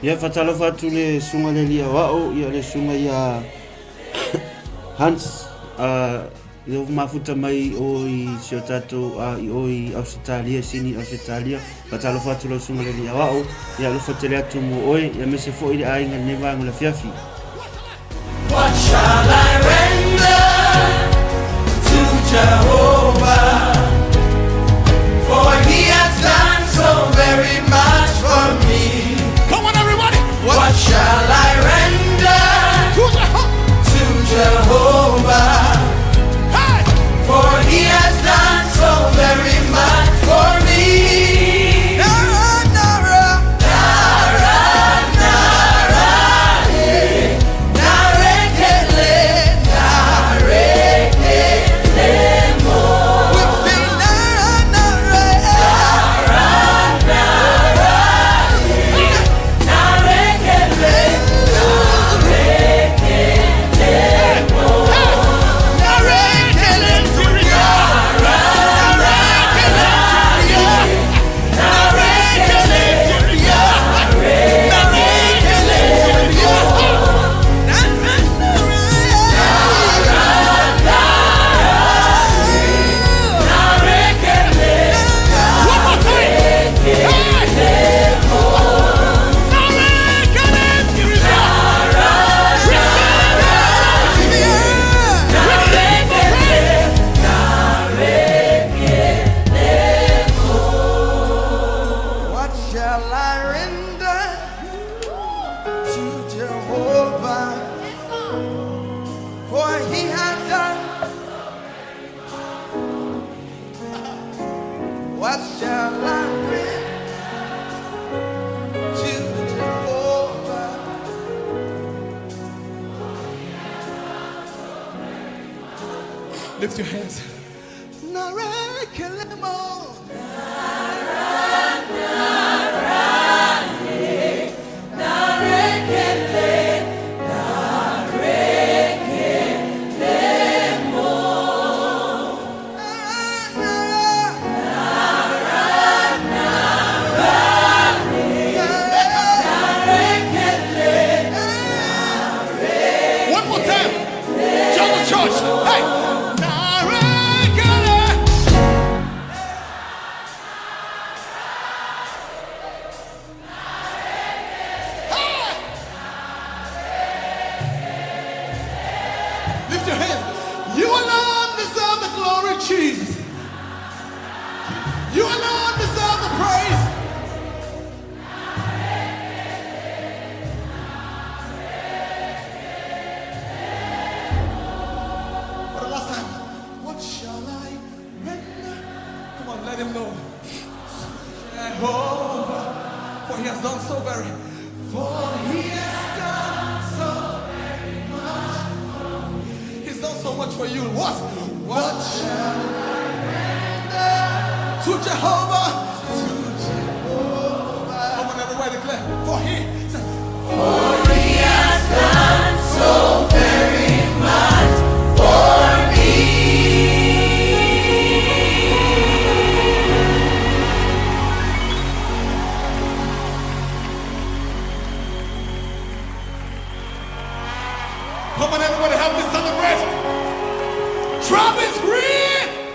Ia faatalofa atu le susuga i le alii aoao, ia le susuga ia Hans, uh, le ua mafuta mai o i si o tatou uh, i o i Ausetalia, Sini Ausetalia. Faatalofa atu lau susuga i le alii aoao, ia alofa tele atu mo oe, ia mese foi le aiga i lenei vaega o le afiafi. What shall I render to Jehovah? For he has done so very much for me. Come on, everybody. What shall I render To Jehovah. to Jehovah? Hey. For he has done so very much for me. Nara, Nara. Narekele, narekele mo. What shall I bring to Jehovah? Lift your hands. Narekelemo. One more time. Jungle Church. Hey. Narekele. Hey. Lift your hand. You alone deserve the glory, Jesus. You alone deserve the praise. For the last time, what shall I render? Come on, let him know. Jehovah, for he has done so very, for he has done so very much. He's done so much for you. What? What shall I render to Jehovah? To Jehovah. Come on, everybody declare. For he, say, Come on, everybody, help me celebrate. Travis Green!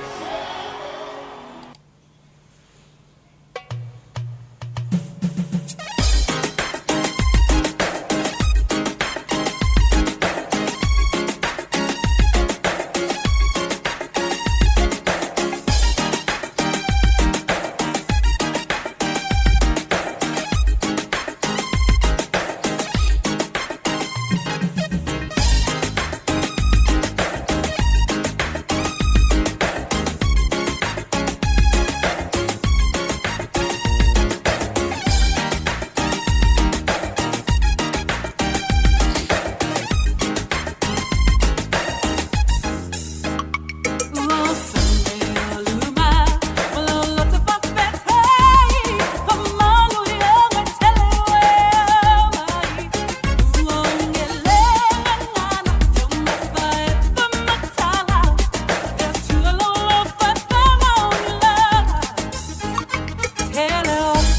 Yeah.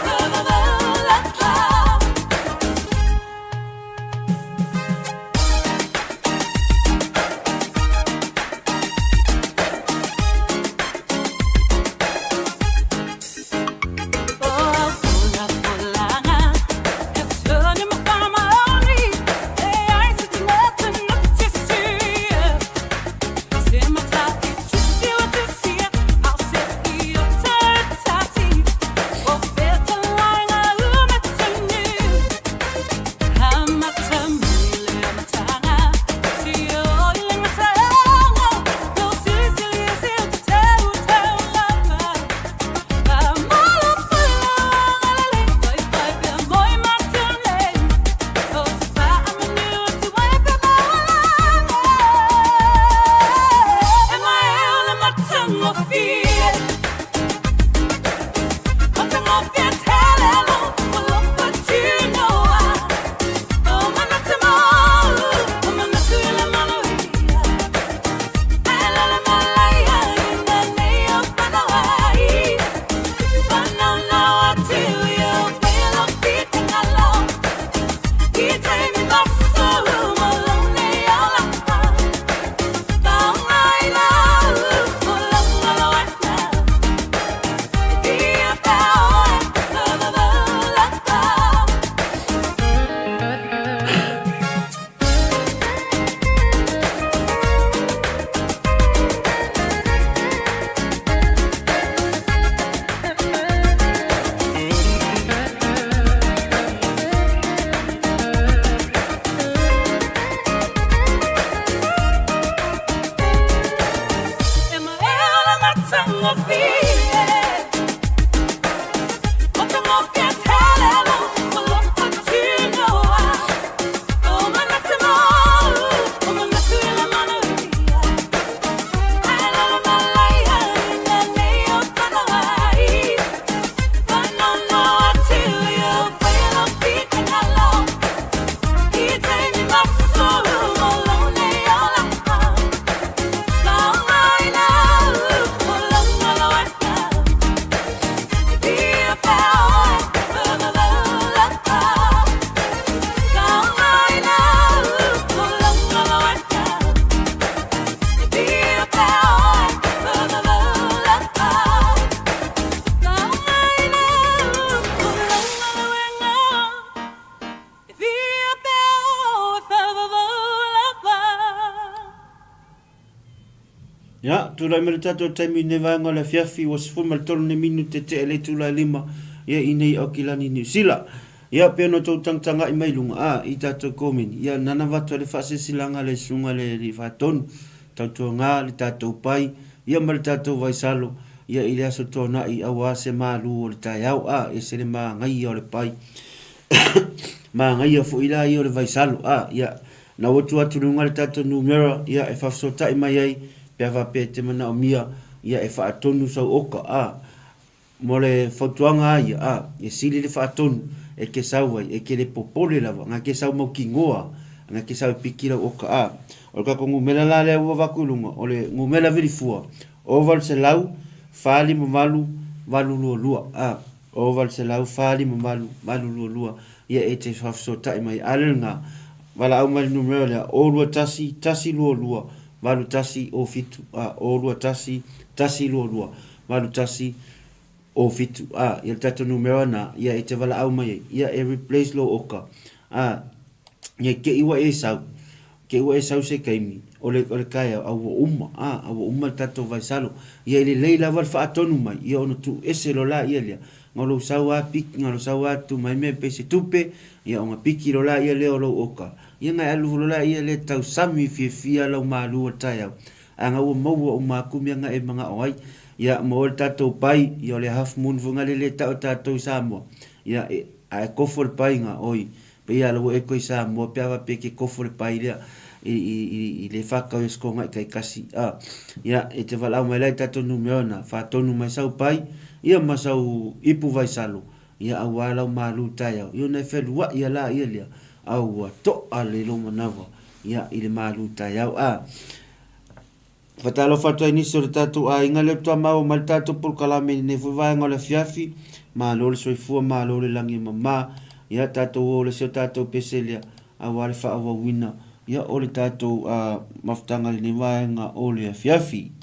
Yeah. Ia, tulai mai le tatou taimi i lenei vaega o le afiafi, ua 13 nei minute tea i le itula e 5, ia i inei i Aukilani, Niu Sila. Ia, pei ona outou tagatagai mai i luga, a, i tatou komeni, ia, nanava atu ai le faasilasilaga a le Susuga i le Alii Faatonu, tautuaga le tatou pai, ia ma le tatou vaisalo, ia i le Aso Toonai aua se malu o le taeao, a, ese le magaia o le pai. Magaia foi la ia o le vaisalo, a, ia, na ua tuu atu i luga le tatou numera, ia, e faafesootai mai ai, pe a faapea e te manaomia, ia, e faatonu sau oka, a. Mo le fautuaga a ia, a, e sili le faatonu e ke sau ai, e ke le popole lava, nga ke sau mautinoa, nga ke sau e piki lau oka, a. O le tatou numera la lea ua avatu i luga, o le numera vilifua, 800 48 822, a, 800 48 822, ia e te faafesootai mai. A le lena, valaau mai i le numera lea, 021 122 8107, a, 021 122 81 07, a, ia le tatou numera na, ia e te valaau mai ai, ia e replace lou oka, a, ia te i ua e sau, te i ua e sau se taimi, o le, o le taeao, a ua uma, a, a ua uma le tatou vaisalo. Ia e lelei lava le faatonu mai, ia ona tuu ese loa laia lea, na o lou sau lava piki, na o lou sau lava tuu mai mea pei se tupe, ia ona piki loa laia lea o lou oka, ia ona e alu loa laia lea tausami fiafia lau malu o le taeao, a na ua maua uma atu mea na e manao ai. Ia, maua le tatou pai, ia o le half moon foi na lele e tau e tatou i Samoa, ia, e, a e kofo le pai na, oi, pei a ua e koe i Samoa pe a faapea e te kofo le pai lea i, i, i, i le whakau i skonga i taitasi. A, ia, e te valaau mai la i tatou numera na, whātonu mai sau pai, ia ma sau ipu vaisalo, ia auā lau malu taeao, ia ona e wheluai a la ia lea, a ua to'a le lou manawa, ia, i le malu taeao. A, Faatalofa atu ai nisi o le tatou aiga lea faatoa maua mai le tatou polokalame i lenei foi vaega o le afiafi. Malo le soifua, malo le lagi e mama. Ia tatou o le si o tatou pese lea aua le faaauauina ia o le tatou uh, mafutaga i lenei vaega o le afiafi.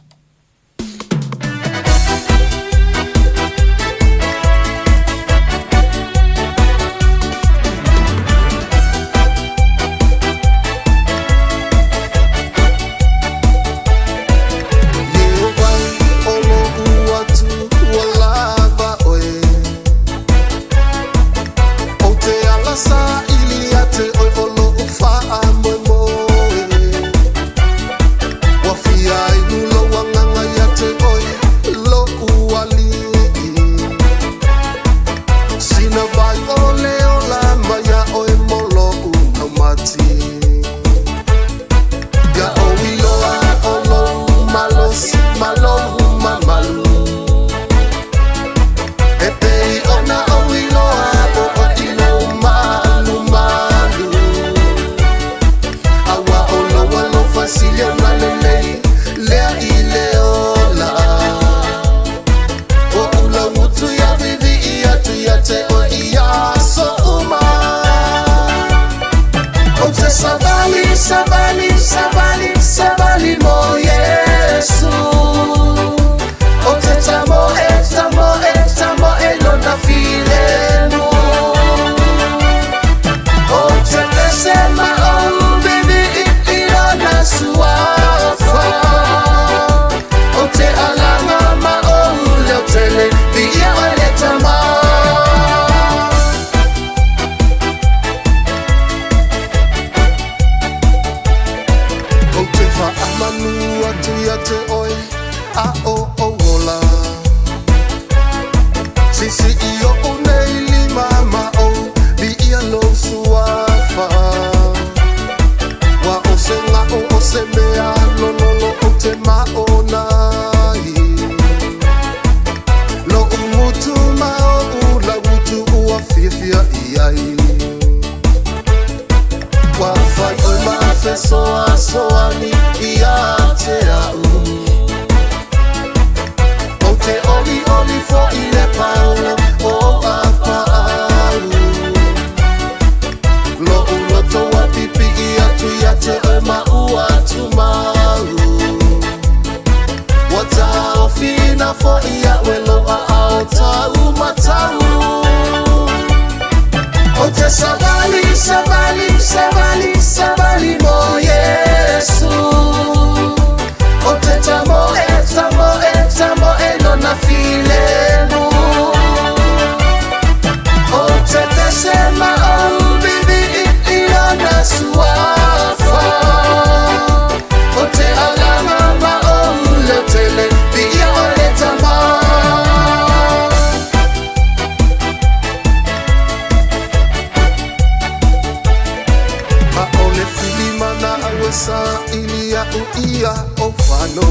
ia o fano.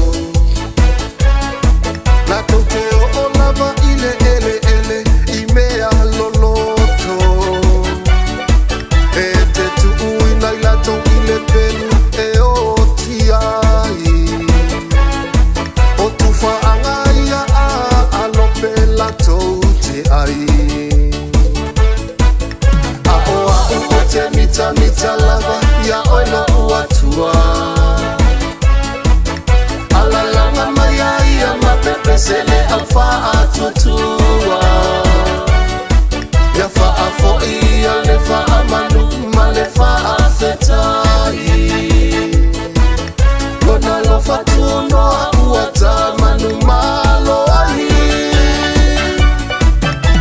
Latou te oo lava i le eleele i mea loloto. E te tuuina i latou i le pelu e oti ai. O tufaaga ia a alope latou te ai. A o a'u ou te mitamita lava iā oe lo'u Atua. Alalaga mai ai ia ma pepese le au faatuatua. Ia faafoia le faamanu ma le faafetai. Lona alofa tunoa ua ta manumalo ai.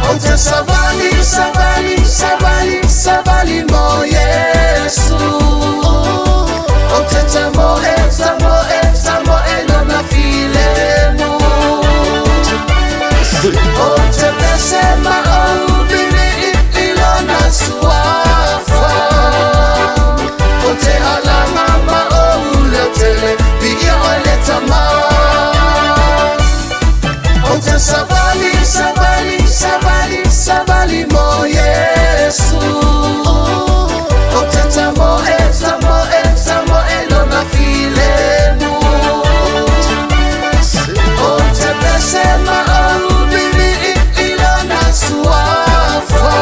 Ou te savali, savali, savali, savali mo Iesu. Ou te tamoe, tamoe, tamoe lona filemu. Ou te pese ma ou vili i lona suafa. Ou te alaga ma ou leo tele, viia oe le Tama. Ou te savali, savali, savali, savali mo Iesu. Ou te tamoe, tamoe, tamoe lona filemu. Ou te pese ma ou vili i lona suafa.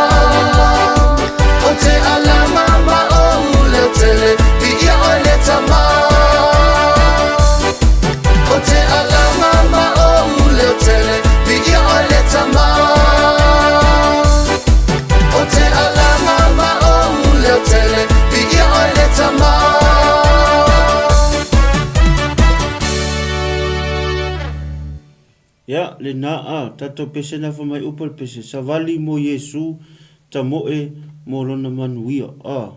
Ou te alaga ma ou leo tele, viia oe le Tama. Ou te alaga ma ou leo tele, viia oe le Tama. Ou te alaga ma ou leo tele, viia oe le Tama. Ia, lena a tatou pese na fai mai upu o le pese, savali mo Iesu, tamoe mo lona manuia. A,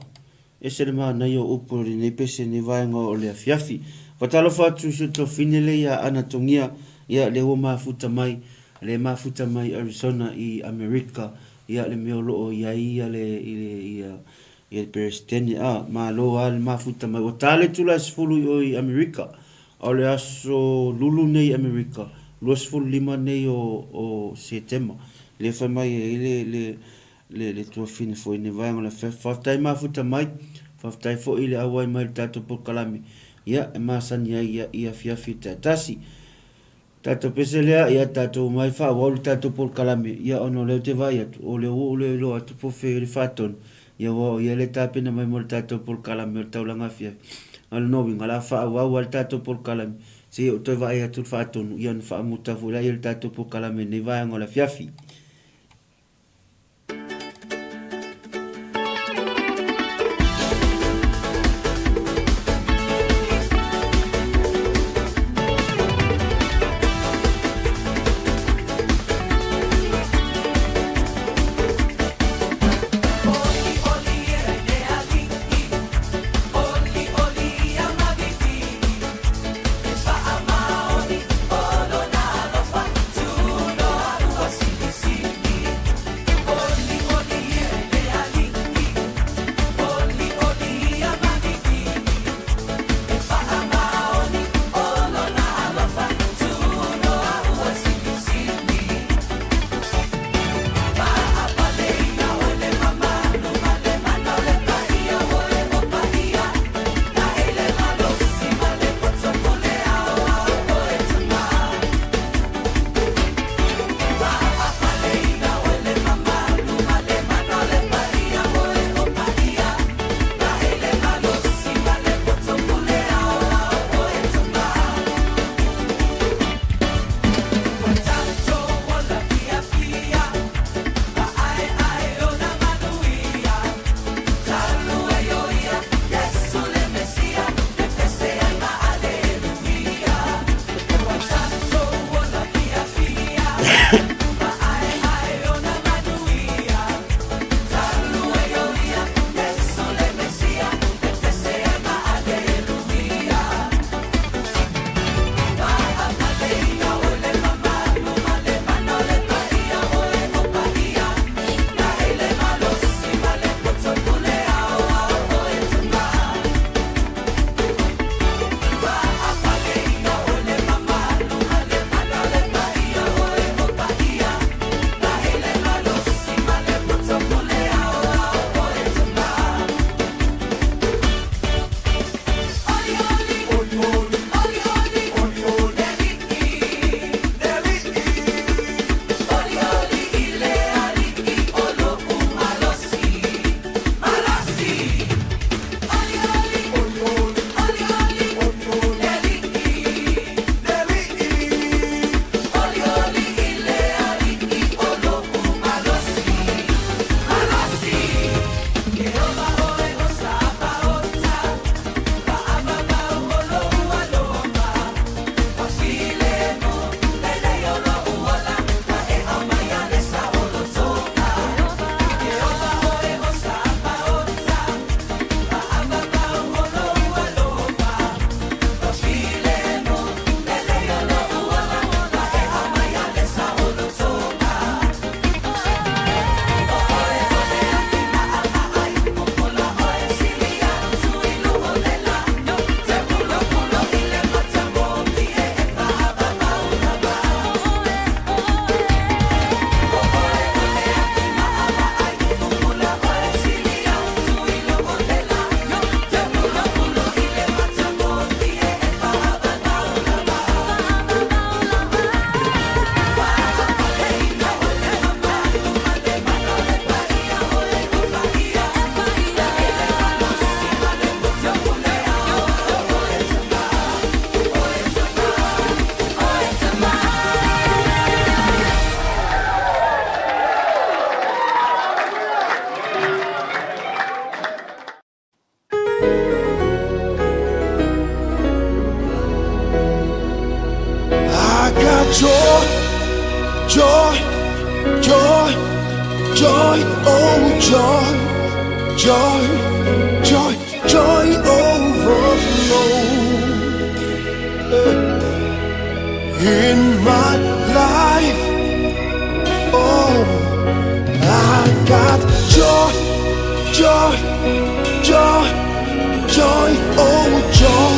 ese le manaia o upu o lenei pese nei vaega o le afiafi. Fatalofa atu i si o tofine le ia Ana Togia, ia lea ua mafuta mai, le mafuta mai Arizona i Amerika, ia le mea o loo i ai ia le, i le, ia, ia le Peresetene, a, malo a le mafuta mai. Ua ta le tula e 10 i o i Amerika, A o le aso lulu nei i Amerika, 25 nei o, o Setema, lea fai mai ai le, le, le, le tuafine foi nei vaega o le afiafi. Faafetai mafuta mai, faafetai foi i le auai mai i le tatou polokalame, ia, e masani ai ia, i afiafi taitasi. Tatou pese lea, ia tatou omai faaauau le tatou polokalame, ia ona o lea ou te vaai atu, o lea ua ou le iloa atu po o fea le faatonu, ia aua o ia lea e tapena mai mo le tatou polokalame o le taulaga afiafi. A o lona uiga, o le a faaauau lava le tatou polokalame, seia ou toe vaai atu i le faatonu, ia ona faamuta foi lea o le tatou polokalame i lenei vaega o le afiafi. Joy, oh joy, joy, joy, joy overflow in my life. Oh, I got joy, joy, joy, joy, oh joy,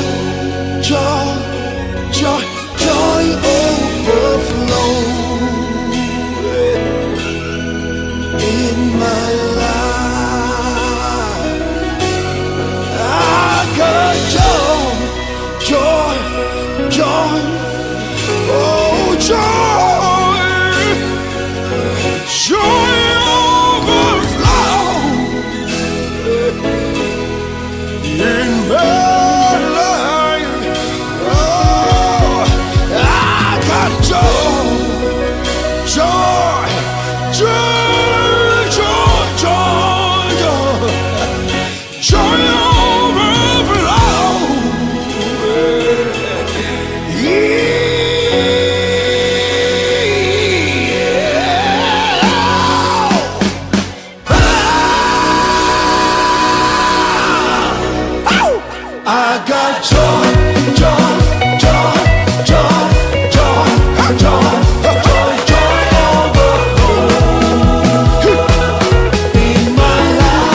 joy, joy, joy overflow in my life. I got joy, joy, joy, oh joy, joy overflow in my life. Oh, I got joy, joy, joy, joy, joy, joy, joy overflow. Yeah. I got joy, joy, joy, joy, joy, joy, joy, joy overflow in my life.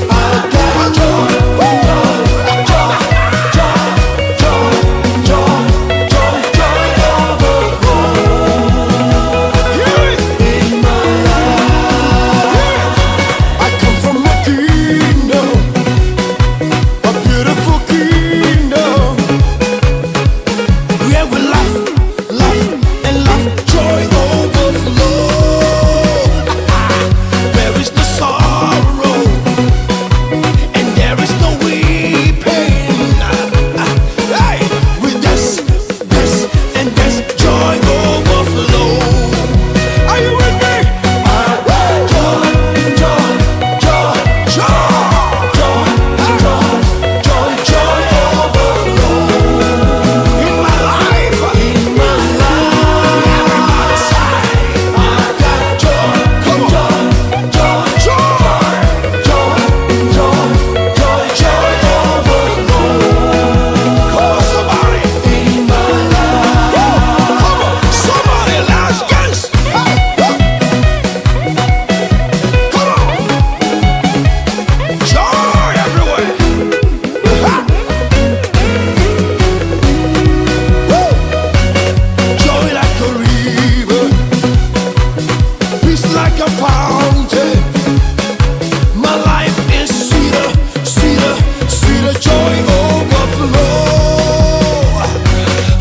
I got joy, joy, joy, joy, joy, joy, joy, joy overflow in my life. I come from a kingdom. A beautiful kingdom where we laugh, laugh, and laugh, joy overflow. There is no sorrow, and there is no weeping. Hey, with this, this, and this joy overflow. Are you with me? Joy, joy, joy, joy, joy, joy, joy, joy overflow in my life. In my life, everybody say, I got joy. Come on, joy, joy, joy, joy, joy, joy overflow. Come on, somebody. In my life. Come on, somebody, let's dance. Hey, Come on. Joy everywhere. Ha. Woo. Joy like a river, peace like a fountain. My life is sweeter, sweeter, sweeter joy overflow.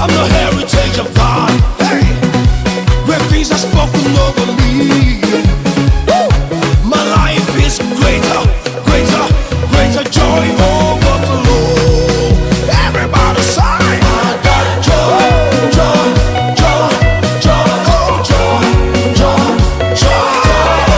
I'm the heritage of God. Hey, where things are spoken over me. Woo! My life is greater, greater, greater joy overflow. Everybody say, I got joy, joy, joy, joy, oh joy, joy, joy.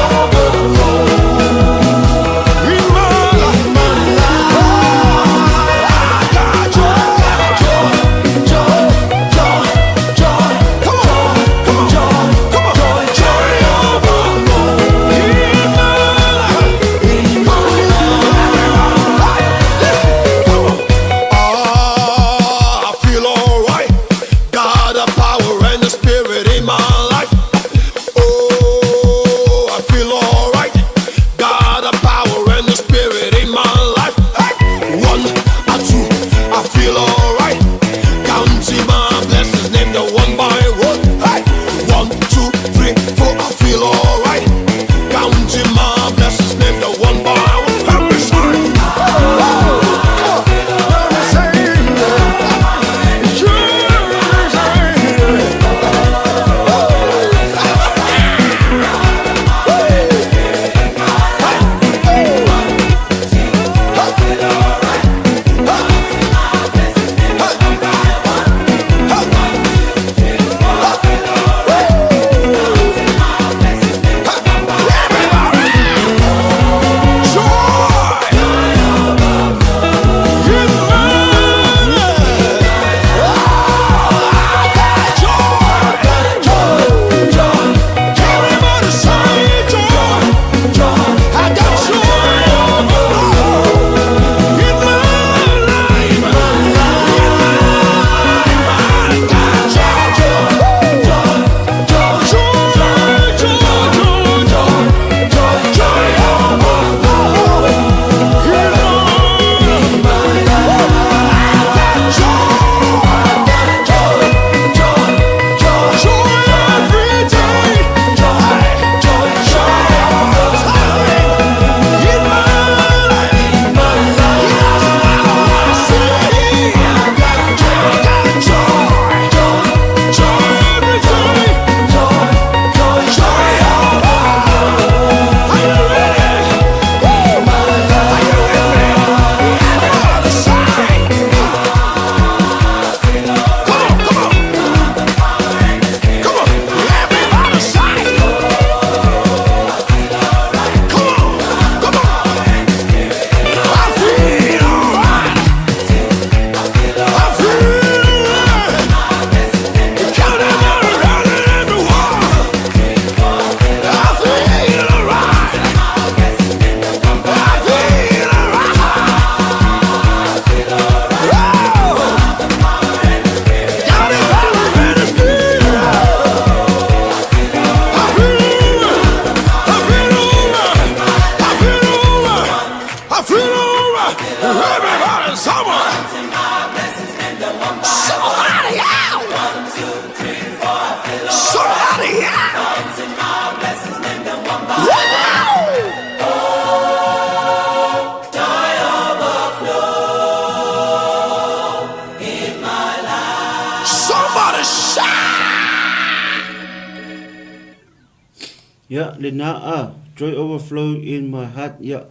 Ia, lena a, joy overflow in my heart, ia,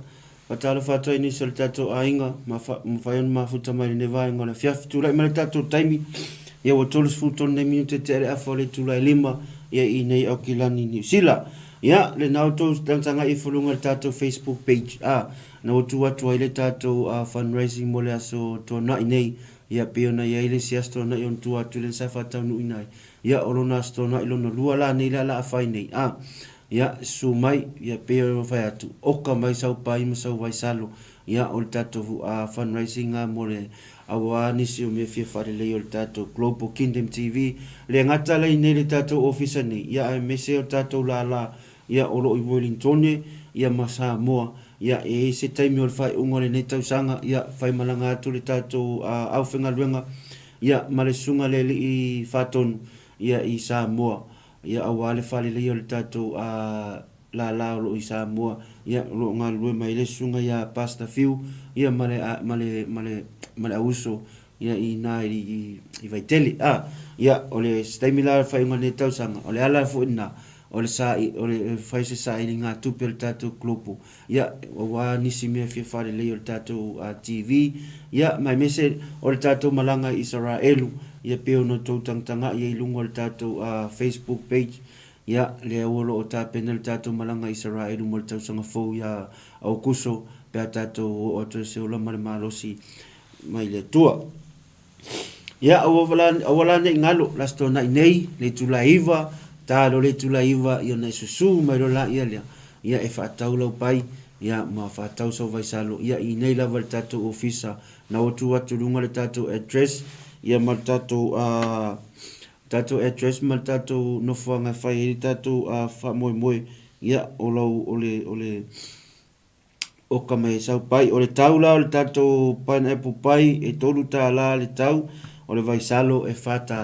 faatalofa atu ai nisi o le tatou aiga, ma mafai ona mafuta mai lenei vaega o le afiafi. Tulai mai le tatou taimi, ia ua 33 nei minute tea le afa o le itula e 5, ia i nei Aukilani, Niu Sila. Ia, lena outou tagatagai ifo luga i le tatou Facebook page, a, na ua tuu atu ai le tatou fundraising mo le aso Tuanai nei, ia pei ona i ai le isi aso Tuanai ona tua atu lea sa faataunuuina ai. Ia, o lona Aso Toonai lona lua la nei la la a fai nei, a. Ia, susu mai, ia, pei ona fai atu, oka mai sau pai ma sau vaisalo, ia, o le tatou a fundraising a mo le auā nisi o mea fia faalelei o le tatou Global Kingdom TV. Le gata la i nei le tatou ofisa nei, ia, aemaise o tatou lālā, ia, o lo o i Wellingtone, ia, ma Samoa. Ia, e i ai se taimi o le faaiuga o lenei tausaga, ia, faimalaga atu le tatou a aufaigaluega, Ia, ma le Susuga le Alii Faatonu, ia, i Samoa, ia, aua le faaleleia o le tatou, a, lālā o lo o i Samoa, ia, o lo o galulue mai ai le Susuga ia Pastor Fiu, ia, ma le, ma le, ma le, ma le auuso, ia, i ina i, i, i Vaitele. A, ia, o le, se taimi la o le faaiuga o lenei tausaga, o le ala foi lena, o le sa'i, o le fai se sailiga tupe a le tatou global, Ia, aua nisi mea fia faalelei o le tatou TV, ia, ma aemaise o le tatou malaga i Isaraelu, ia pei ona outou tagatagai ai i luga o le tatou Facebook page, ia, lea ua lo o tapena le tatou malaga i Isaraelu mo le tausaga fou ia Aokuso, pe a tatou oo atu ai se ola ma le malosi mai le Atua. Ia, aua la nei galo, le Aso Toonai nei, le itula e 9, ta loa le itula e 9, ia ona e susu mai loa laia lea, ia e faatau lau pai, ia ma faatau sau vaisalo, ia i inei lava i le tatou ofisa, na ua tuu atu i luga le tatou address, ia ma le tatou, tatou address ma le tatou nofoaga e fai ai le tatou faamoemoe, ia o lau, o le, o le, Oka mai e sau pai. O le tau la o le tatou pineapple pie e $3 le tau, o le vaisalo e $4.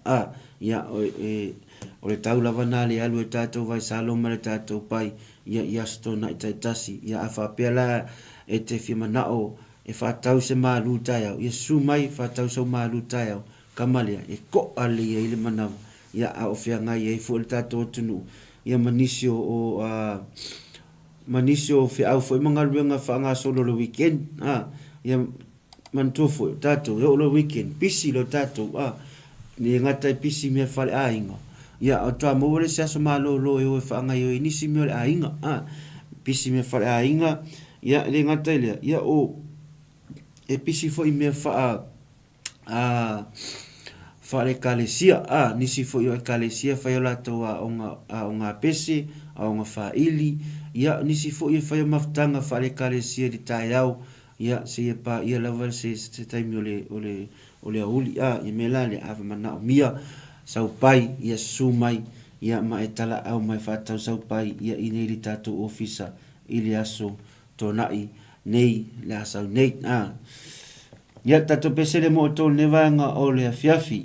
A, ia, o, e, o le tau lava na le alu e tatou vaisalo ma le tatou pai, ia, i Aso Toonai taitasi. Ia, a faapea la e te fia manao e faatau se malu taeao, ia susu mai faatau sau malu taeao, kama lea, e ko'a lelei ai le manawa, ia, a o feagai ai foi le tatou atunuu, ia ma nisi o, o, a, ma nisi o feau foi ma galuega faagasolo o le weekend a ia manatua foi o tatou e oo loa weekend pisi loa tatou a le gata e pisi mea faleaiga ia a faatoa maua le isi aso malolo e o e faagaioia i nisi mea o le aiga a pisi mea faleaiga ia le gata i lea ia o e pisi foi mea faa a, faale-ekalesia, a, nisi foi o ekalesia e fai o latou aoga, aoga apese, aoga faili, ia, nisi foi e fai o mafutaga faale-ekalesia i le taeao, ia, seia paia lava se, se taimi o le, o le, o le aoauli, a, ia mea la lea, a manaomia sau pai, ia susu mai, ia, ma e talaau mai faatau sau pai, ia, i nei le tatou ofisa i le aso Toonai nei, le a sau nei. A. Ia, tatou pesele mo outou lenei vaega o le afiafi.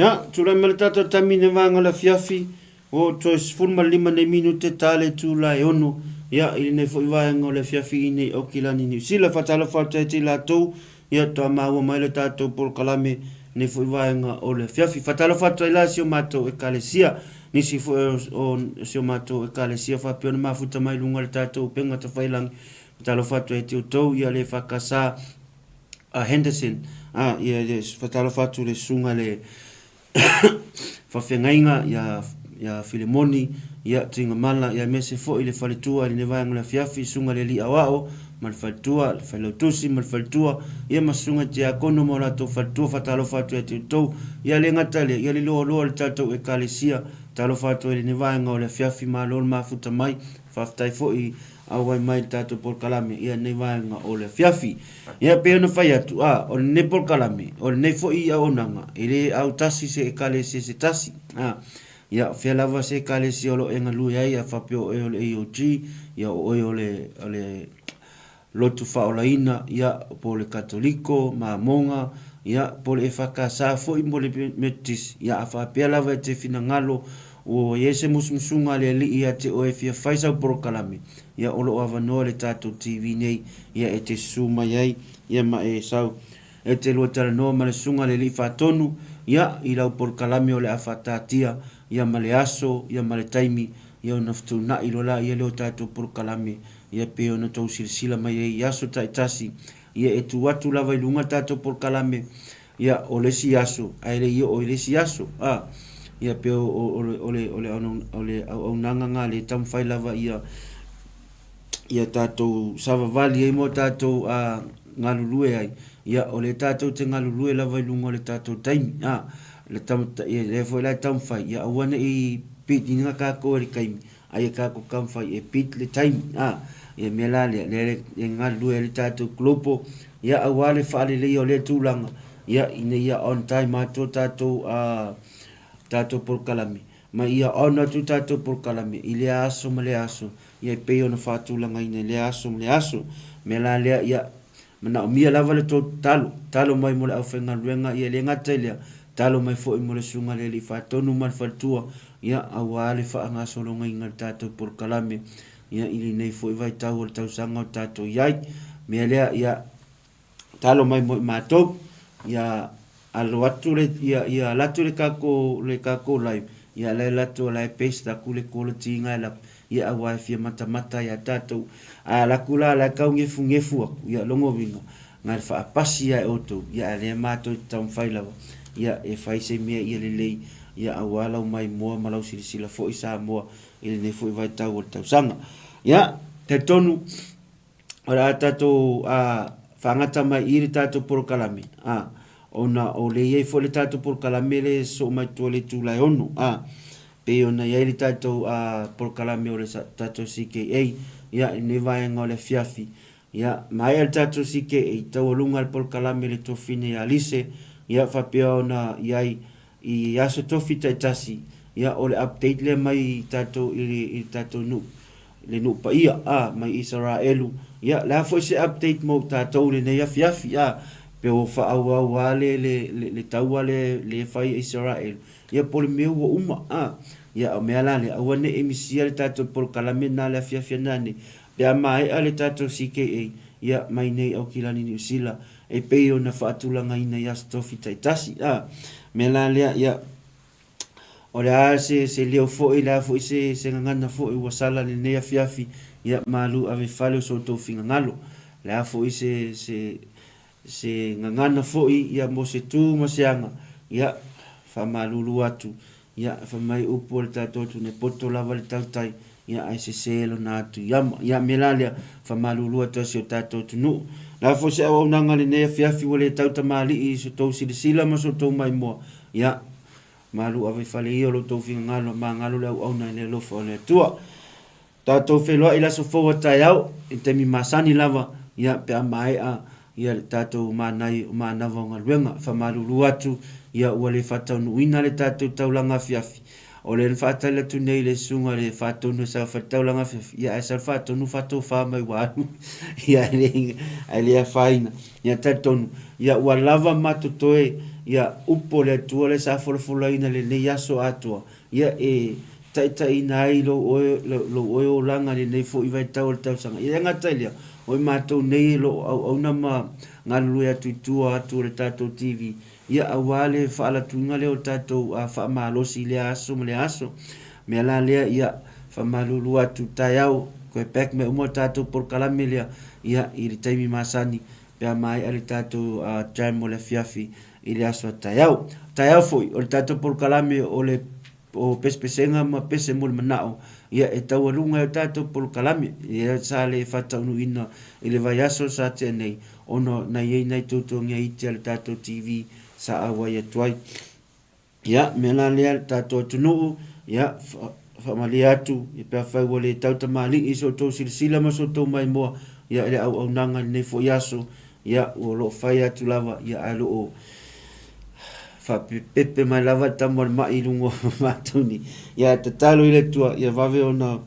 Ia, tulai mai le tatou taimi i le vaega o le afiafi, ua oo toe 15 nei minute ta le itula e ono, ia, i lenei foi vaega o le afiafi i inei Aukilani Niu Sila. Faatalofa atu ai te i latou, ia, toa maua mai le tatou polokalame i lenei foi vaega o le afiafi. Faatalofa atu ai la si o matou Ekalesia, nisi foi o si o matou Ekalesia faapea ona mafuta mai i luga o le tatou upega tafailangi. Faatalofa atu ai te outou, ia le EFKS, a Henderson, a, ia, ia, faatalofa atu i le susuga le faafeagaiga ia, ia Filemoni, ia Tuigamala, ia aemaise foi le faletua i lenei vaega o le afiafi, susuga le alii aoao ma le faletua, le failautusi ma le faletua, ia ma susuga i tiakono ma o latou faletua, faatalofa atu ia te outou. Ia le gata i lea, ia le loaloa o le tatou Ekalesia, talofa atu ai i lenei vaega o le afiafi, malo le mafuta mai, faafetai foi auai mai i le tatou polokalame i lenei vaega o le afiafi. Ia, pei ona fai atu, a, o lenei polokalame, o lenei foi auaunaga, e le autasi se Ekalesia se tasi. A, ia, o fea lava se Ekalesia o lo o e galue ai, a faapea o oe o le AOG, ia, o oe o le, o le Lotu Faaolaina, ia, po o le Katoliko, Mamoga, ia, po o le EFKS foi mo le Metotisi, ia, a faapea lava e te finagalo ua i ai se musumusuga a le Alii ia te oe e fia fai sau polokalame, Ia, o lo o avanoa le tatou TV nei, ia, e te susu mai ai, ia, ma e sau e te lua talanoa ma le Susuga i le Alii Faatonu, ia, i lau polokalame o le a faataatia, ia, ma le aso, ia, ma le taimi, ia, ona fetuunai loa laia lea o tatou polokalame, ia, pei ona tou silasila mai ai i aso taitasi, ia, e tu atu lava i luga tatou polokalame, ia, o le isi aso, ae le i oo i le isi aso, a, ia, pei o, o, o le, o le, o le auaunaga lena lea e taumafai lava ia, ia tatou savavali ai ma o tatou galulue ai, ia o lea tatou te galulue lava i luga o le tatou taimi, a, le tam, ia lea foi la e taumafai, ia aua ne i beat ina tatou e le taimi, a ia tatou taumafai e beat le taimi, a, ia mea la lea, lea e galulue ai le tatou global, ia aua le faaleleia o lea tulaga, ia ina ia on time atoa tatou, tatou polokalame. Ma ia ono atu tatou polokalame i lea aso ma lea aso, ia e pei ona faatulagaina i lea aso ma lea aso. Mea la lea, ia manaomia lava le tou tatalo, tatalo mai mo le aufaigaluega, ia e le gata i lea, tatalo mai foi mo le Susuga i le Alii Faatonu ma le faletua, ia aua le faagasologaina o le tatou polokalame, ia i lenei foi vaitau o le tausaga o tatou i ai. Mea lea, ia talo mai mo i matou, ia alo atu le, ia, ia ala atu le kako, le kako live, ia ala ela atu ala e paste aku le quality nga ela, ia aua e fia matamata ia tatou. A ala aku la ala e kau ngefu ngefu aku, ia longo winga, nga le faapasi ia e outou, ia a lea matou te taumafai lava, ia e fai se mea ia lelei, ia aua lau maimoa ma lau silasila foi Samoa i lenei foi vaitau o le tausaga. Ia, talitonu, o le a tatou faagata mai i le tatou polokalame, a, ona o le i ai foi le tatou polokalame le sosoo mai tua i le itula e 6, a, pei ona i ai le tatou polokalame o le tatou CKA, ia, i lenei vaega o le afiafi. Ia, maea le tatou CKA, taualuga le polokalame i le Tofine ia Lise, ia, faapea ona i ai i aso tofi taitasi, ia, o le update lea mai tatou i le tatou nuu le nuu paia, a, mai Isaraelu. Ia, le a foi se update mo tatou i lenei afiafi, a, pe ua faaauau lava le, le, le, le taua lea, lea e fai e Isaraelu, ia po o le mea ua uma, a. Ia, o mea la lea, aua ne i misia le tatou polokalame lena i le afiafi ana nei, pe a maea le tatou CKA, ia, mai nei Aukilani Niu Sila, e pei ona faatulagaina i aso tofi taitasi, a. Mea la lea, ia, O le a se, se leo foi, le a foi se, se gagana foi ua sala lenei afiafi, ia malu ave fale o so outou finagalo. Le a foi se, se, se gagana foi, ia mo se tu ma se aga, ia faamalulu atu, ia fai mai upu a le tatou atunuu, e poto lava le tautai, ia ae sese lona atu i ama. Ia mea la lea, faamalulu atu ai si o tatou atunuu. Le a foi se auaunaga lenei afiafi ua le tau tamalii i so outou silasila ma so outou maimoa, Ia, malu ave i fale ia o lo outou finagalo, magalo le auauna i le alofa o le Atua. Tatou feiloai i le aso fou a taeao, i le taimi masani lava, ia, pe a maea, ia, le tatou manai o manava o galuega. E faamalulu atu, ia, ua le faataunuuina le tatou taulaga afiafi. O lea na faatali atu nei i le susuga i le faatonu e saofai i le taulaga afiafi, ia, ae sau le faatonu faatofa mai ua alu, ia, ae le, ae le afaina. Ia talitonu, ia ua lava ma totoe ia upu o le Atua lea sa folafolaina i lenei aso atoa, ia e taitaiina ai lou oe, lou oe olaga i lenei foi vaitau o le tausaga. Ia e gata i lea, o i matou nei e lo o auauna ma galulue atu i tua atu o le tatou TV, ia aua le faalatuina lea o le tatou faamalosi i lea aso ma lea aso. Mea la lea, ia faamalulu atu taeao, toe back mai uma le tatou polokalame lea, ia i le taimi masani pe a maea le tatou jam o le afiafi i le aso a taeao. Taeao foi, o le tatou polokalame o le o pesepesega ma pese mo le manao, ia e taualuga ai o tatou polokalame, ia sa le faataunuuina i le vaiaso sa tea nei, ona na i ai nai toutogia iti a le tatou TV sa auai atu ai. Ia, mea la lea le tatou atunuu, ia, faamalie atu, ia pe afai ua le tau tamalii i so outou silasila ma so outou maimoa, ia, i le auaunaga i lenei foi aso, ia, o lo o fai atu lava, ia, ae lo o faapepepe mai lava le tama o le mai i luga o matou nei. Ia, ae tatalo i le Atua, ia vave ona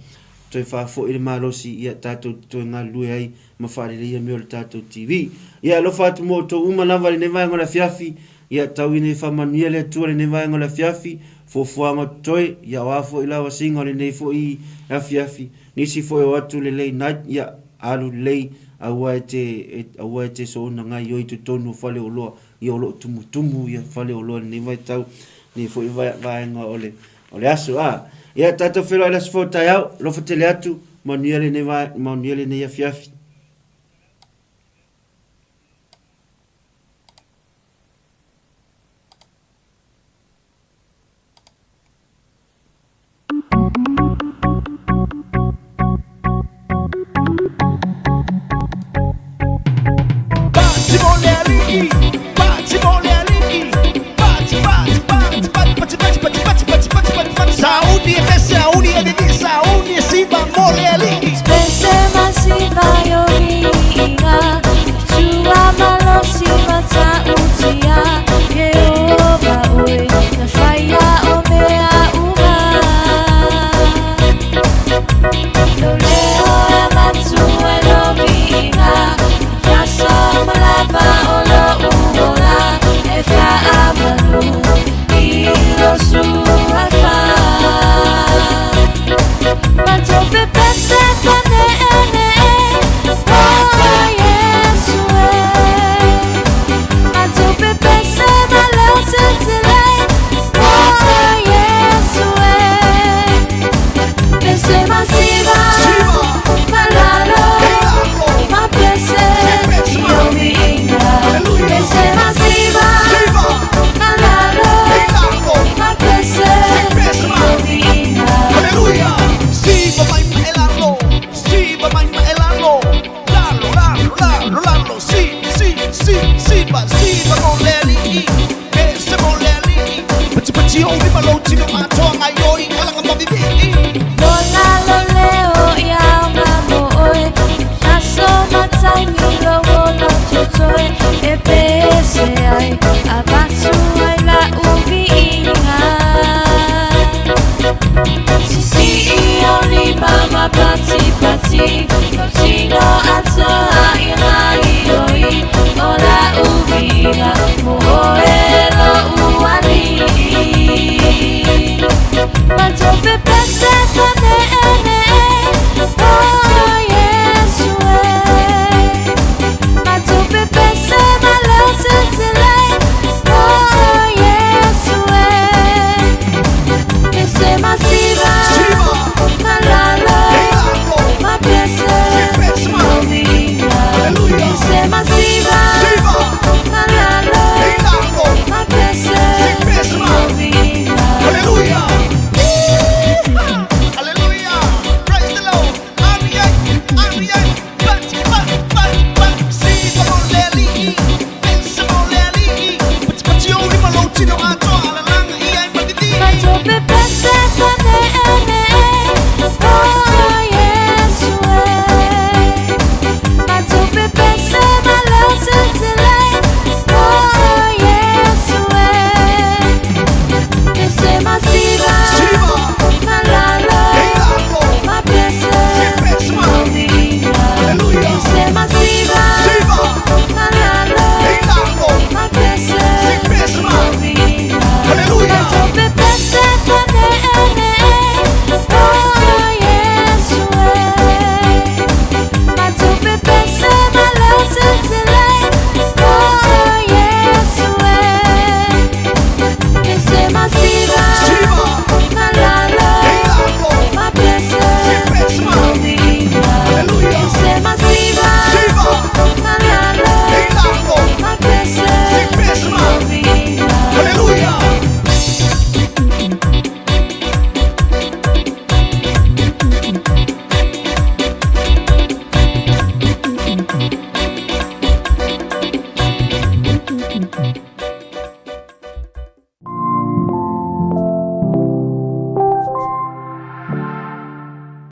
toe faafoi le malosi, ia, tatou te toe galulue ai ma faaleleia mea o le tatou TV. Ia, alofa atu mo outou uma lava i lenei vaega o le afiafi, Ia tau ina i faamanuia le Atua i lenei vaega o le afiafi, fuafuaga o totoe, ia o a foi lavasiga o lenei foi afiafi, Nisi foi o atu lelei night, ia, alu lelei, aua e te, aua e te soona gaioi i totonu o faleoloa, ia o lo o tumutumu ia faleoloa i lenei vaitau, lenei foi vaega o le, o le aso. A, ia, tatou feiloai i le aso fou taeao, alofa tele atu, manuia lenei, manuia lenei afiafi.